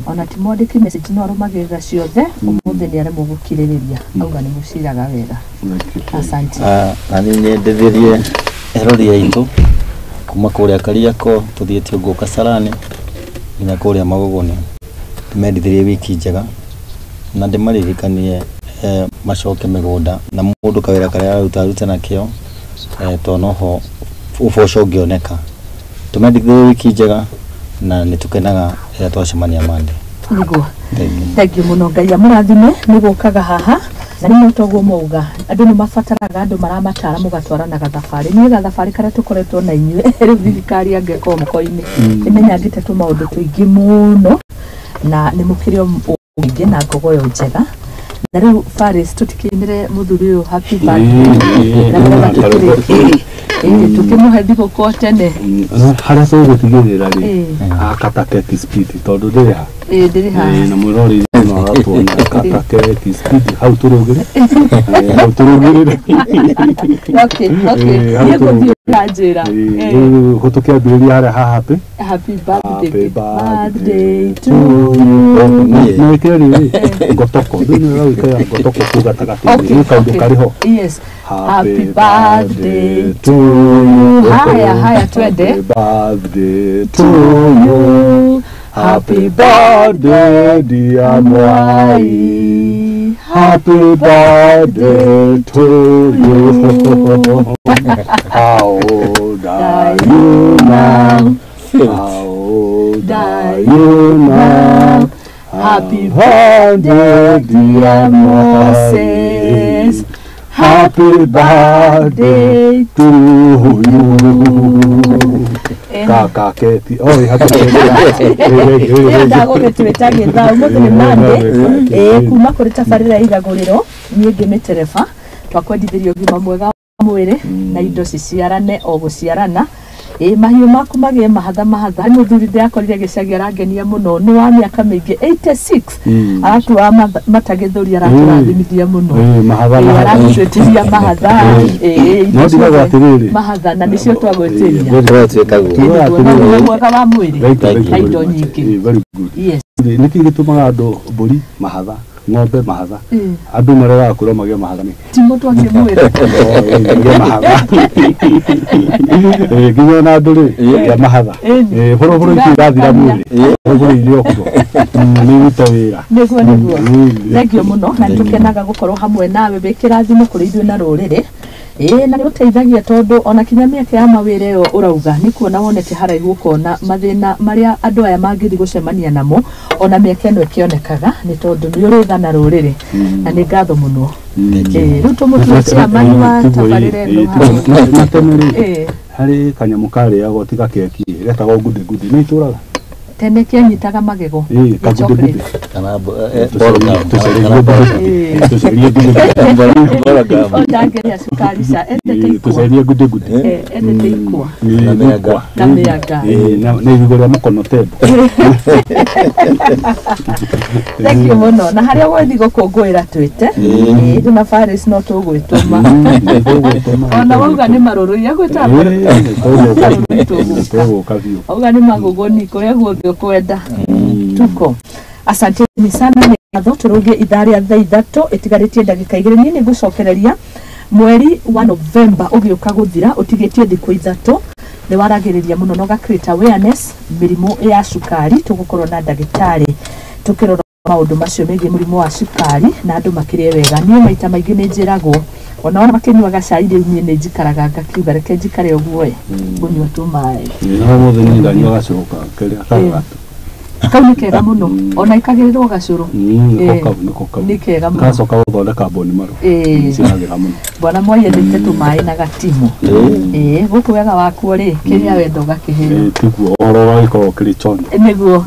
A: Ona ti mwandĩki message no arũmagĩrĩra ciothe, ũmũthĩ nĩ aremwo gũkirĩrĩria. Auga nĩ mũciraga wega. Asante.
B: Na niĩ nyendithĩrie erori aitũ kuma kũrĩa Kariakoo tũthiĩte ũguo Kasarani nginya kũrĩa Magogoni, ndĩmendithĩrie wiki njega na ndĩmaririkanie macoke mĩgũnda na mũndũ kawĩra karĩa araruta arute nakĩo, tondũ noho ũboco ũngĩoneka. Tũmendithĩrie wiki njega na nĩ tũkenaga rĩrĩa twacemania Monday.
A: Nĩguo.
B: Thank you.
A: Thank you mũno, Ngai amũrathime nĩ gũkaga haha. Na nĩ toguo mauga andũ nĩ mabataraga andũ maramatara mũgatwarana gathabarĩ. Niĩ gathabarĩ karĩa tũkoretwo na inyuĩ rĩu thirikari angĩkorwo moko-inĩ ĩmenyangĩte tũmaũndũ tũingĩ mũno na nĩ mũkĩrĩ ũingĩ na ngogoyo njega. Na rĩu Faris tũtikĩinĩre mũthuri ũyũ happy birthday na nĩgetha tũkĩrĩkie tũkĩmũhe thigũkũ tene.
C: Harĩa tũgũtigĩrĩra rĩ, akata keki speed tondũ ndĩrĩ ha.
A: Ĩĩ ndĩrĩ haha.
C: Na mwĩroreri no aratuona kata keki speed hau tũrũgĩre. Hau tũrũgĩrĩre.
A: Okay, okay.
C: Hau
A: Niĩ ngũthiĩ
C: tũrũgĩrĩre.
A: ũkanjĩra.
C: Rĩu tũkĩambĩrĩria harĩa ha happy.
A: Happy birthday,
C: Happy
A: birthday to you.
C: Na wĩkĩre rĩrĩ ngotoko, rĩu nĩ ũrawĩkĩra ngotoko kũu gatagatĩ-inĩ,
A: Okay,
C: nĩ kaũndũ
A: okay.
C: karĩ ho.
A: Yes. Happy birthday to you. Haya, haya, twende.
C: Happy birthday to you. Happy birthday dear Mwai. Happy birthday to you. How old are you now? How old are you now?
A: Happy
C: birthday dear
A: Moses.
C: Moses. Happy birthday to you. Kaka keti. Oh, happy birthday.
A: Ĩyo ndagũgĩtuĩta gĩthaa ũmũthĩ nĩ Monday. Ĩĩ kuma kũrĩ tabarĩra ya igagũrĩro niĩ ngĩmĩtereba twakwendithĩria ũgima mwega wa mwĩrĩ na indo ciciarane o gũciarana. Ĩĩ mahiũ maku magĩe mahatha mahatha. Harĩ mũthuri ndĩrakorire gĩcagi arangenia mũno, nĩ wa mĩaka mĩingĩ 86 aratuaga mata gĩthũri, aratũrathimithia mũno.
C: Mahatha
A: Ĩĩ,
C: mahatha.
A: aratũĩtĩria mahatha. Ĩĩ indo
C: No ndigagwo
A: ciothe
C: atĩrĩrĩ.
A: mahatha na nĩcio twagwĩtĩria.
B: Tũrĩa twĩkaguo.
C: Tugaga
A: Nĩguo, na
C: atĩrĩrĩ.
A: ũgima mwega wa mwĩrĩ
C: Thank you, thank you
A: na indo
C: very much.
A: nyingĩ.
C: Very good.
A: Yes.
C: Nĩkĩ gĩtũmaga andũ mbũri mahatha, ng'ombe mahatha, andũ maregaga kwĩrwo magĩe mahatha nĩkĩ?
A: Ti mũndũ akĩmwĩra.
C: Magĩe mahatha. Nginya ona andũ rĩ, gĩa mahatha. Hũrũhũrũ icio irathira mwĩrĩ, hũrũhũrũ iria ũguo nĩ irute wĩra.
A: Nĩguo, nĩguo. Thank you mũno na nĩtũkenaga gũkorwo hamwe nawe wĩ kĩrathimo kũrĩ ithuĩ na rũrĩrĩ. Ĩĩ na nĩũteithagia tondũ ona kinya mĩeke ya mawĩra ĩyo ũrauga nĩ kuona wonete haraihu ũkona mathĩna marĩa andũ aya mangĩthiĩ gũcemania namo, ona mĩeke ĩno ĩkĩonekaga nĩ tondũ nĩ ũrĩ tha na rũrĩrĩ na nĩ ngatho mũno. Ĩĩ rĩu tũmũtue chairman wa tabarĩra ĩno haha.
C: Na tene rĩ, harĩ kanyamũ karĩagwo tiga keki getagwo ngundi ngundi, nĩ itũraga.
A: Tene kĩanyitaga magego.
C: Ĩĩ,
A: Gĩ
C: kagundi
A: chocolate.
C: ngundi.
B: Kana
C: Tũcarie ngundi, tũcarie ngundi.
B: ball gum.
A: Ndangĩrĩa cukari ca endete ikwa.
C: Tũcarie ngundi ngundi.
A: Endete ikwa.
B: Na mĩanga.
A: Na mĩanga.
C: Na irigũ rĩa mũkono tembo.
A: Thank you mũno na harĩa ũgũthiĩ gũkũngũĩra twĩte. Ĩĩ ithuĩ na Faris no tũgwĩtũma. Ona wauga nĩ marũrũ iria gwĩtaga
C: Tũgũka biũ.
A: Auga nĩ magũgũni kũrĩa guothe ũkwenda tuko. Asanteni sana, nĩ ngatho. Tũrũgie ithaa rĩa thaa 3 ĩtigarĩtie ndagĩka 2. Niĩ nĩ ngũcokereria mweri wa Novemba ũgĩũka gũthira ũtigĩtie thikũ 3 nĩ waragĩrĩria mũno na ũga create awareness mĩrimũ ya cukari. Tũgũkorwo na ndagĩtarĩ tũkĩrora maũndũ macio megiĩ mũrimũ wa cukari na andũ makĩrĩe wega. Niĩ maita maingĩ nĩ njĩragwo ona ona makĩnyuaga cai rĩu niĩ nĩ njikaraga ngakiuga reke njikare ũguo ĩ ngũnyua tũmaĩ.
C: Na ũmũthĩ niĩ ndanyua gacũrũ kĩrĩa kagatu.
A: Kau nĩ kega mũno ona ikagĩrĩrwo gacũrũ.
C: Nĩko kau, nĩko kau.
A: Nĩ kega mũno.
C: Gacoka gũthondeka bone marrow. Ciragĩra mũno.
A: Bwana Mwai endete tũmaĩ na gatimũ. Ĩĩ gũkũ wega wakuo rĩ kĩrĩa wenda ũgakĩheo.
C: Tiguo ũhoro ũgagĩkorwo ũkĩrĩ chonjo.
A: Nĩguo.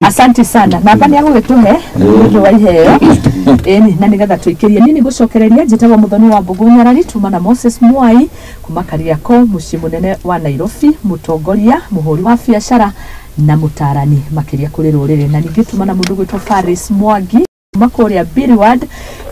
A: Asante sana. Namba nĩ agũgĩtũhe nĩ ũndũ wa iheo. Ĩni na nĩgetha tũikĩrie. Niĩ nĩ ngũcokereria njĩtagwo Mũthoni wa Mbũgũ Nyarari tuma na Moses Mwai kuma Kariakoo mũciĩ mũnene wa Nairobi, mũtongoria, mũhũri wa biacara na mũtarani makĩria kũrĩ rũrĩrĩ. Na ningĩ tuma na mũndũ gwĩtwo Faris Mwangi kuma kũrĩa Bilward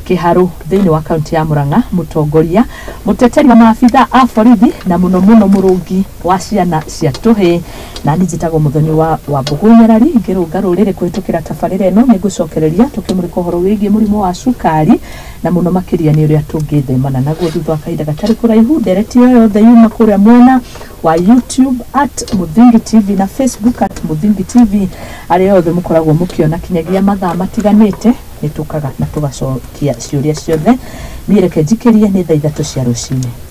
A: Kiharu thĩinĩ wa kaunti ya Murang'a, mũtongoria mũteteri wa maabitha a borithi na mũno mũno mũrũngi wa ciana cia tũhĩĩ. Na niĩ njĩtagwo Mũthoni wa Wambũgũ Nyarari, ngĩrũnga rũrĩrĩ kũhĩtũkĩra tabarĩra ĩno. Nĩ ngũcokereria tũkĩmũrĩka ũhoro wĩgiĩ mũrimũ wa cukari na mũno makĩria nĩ ũrĩa tũngĩthemana naguo. Thutha wa kahinda gatarĩ kũraihu, ndereti ĩyo yothe yuma kũrĩa mwena wa YouTube at Muthingi TV na Facebook at Muthingi TV, arĩa othe mũkoragwo mũkĩona kinyagia mathaa matiganĩte, nĩ tũkaga na tũgacokia ciũria ciothe. Niĩ reke njikĩrie nĩ thaa 3 cia rũcinĩ.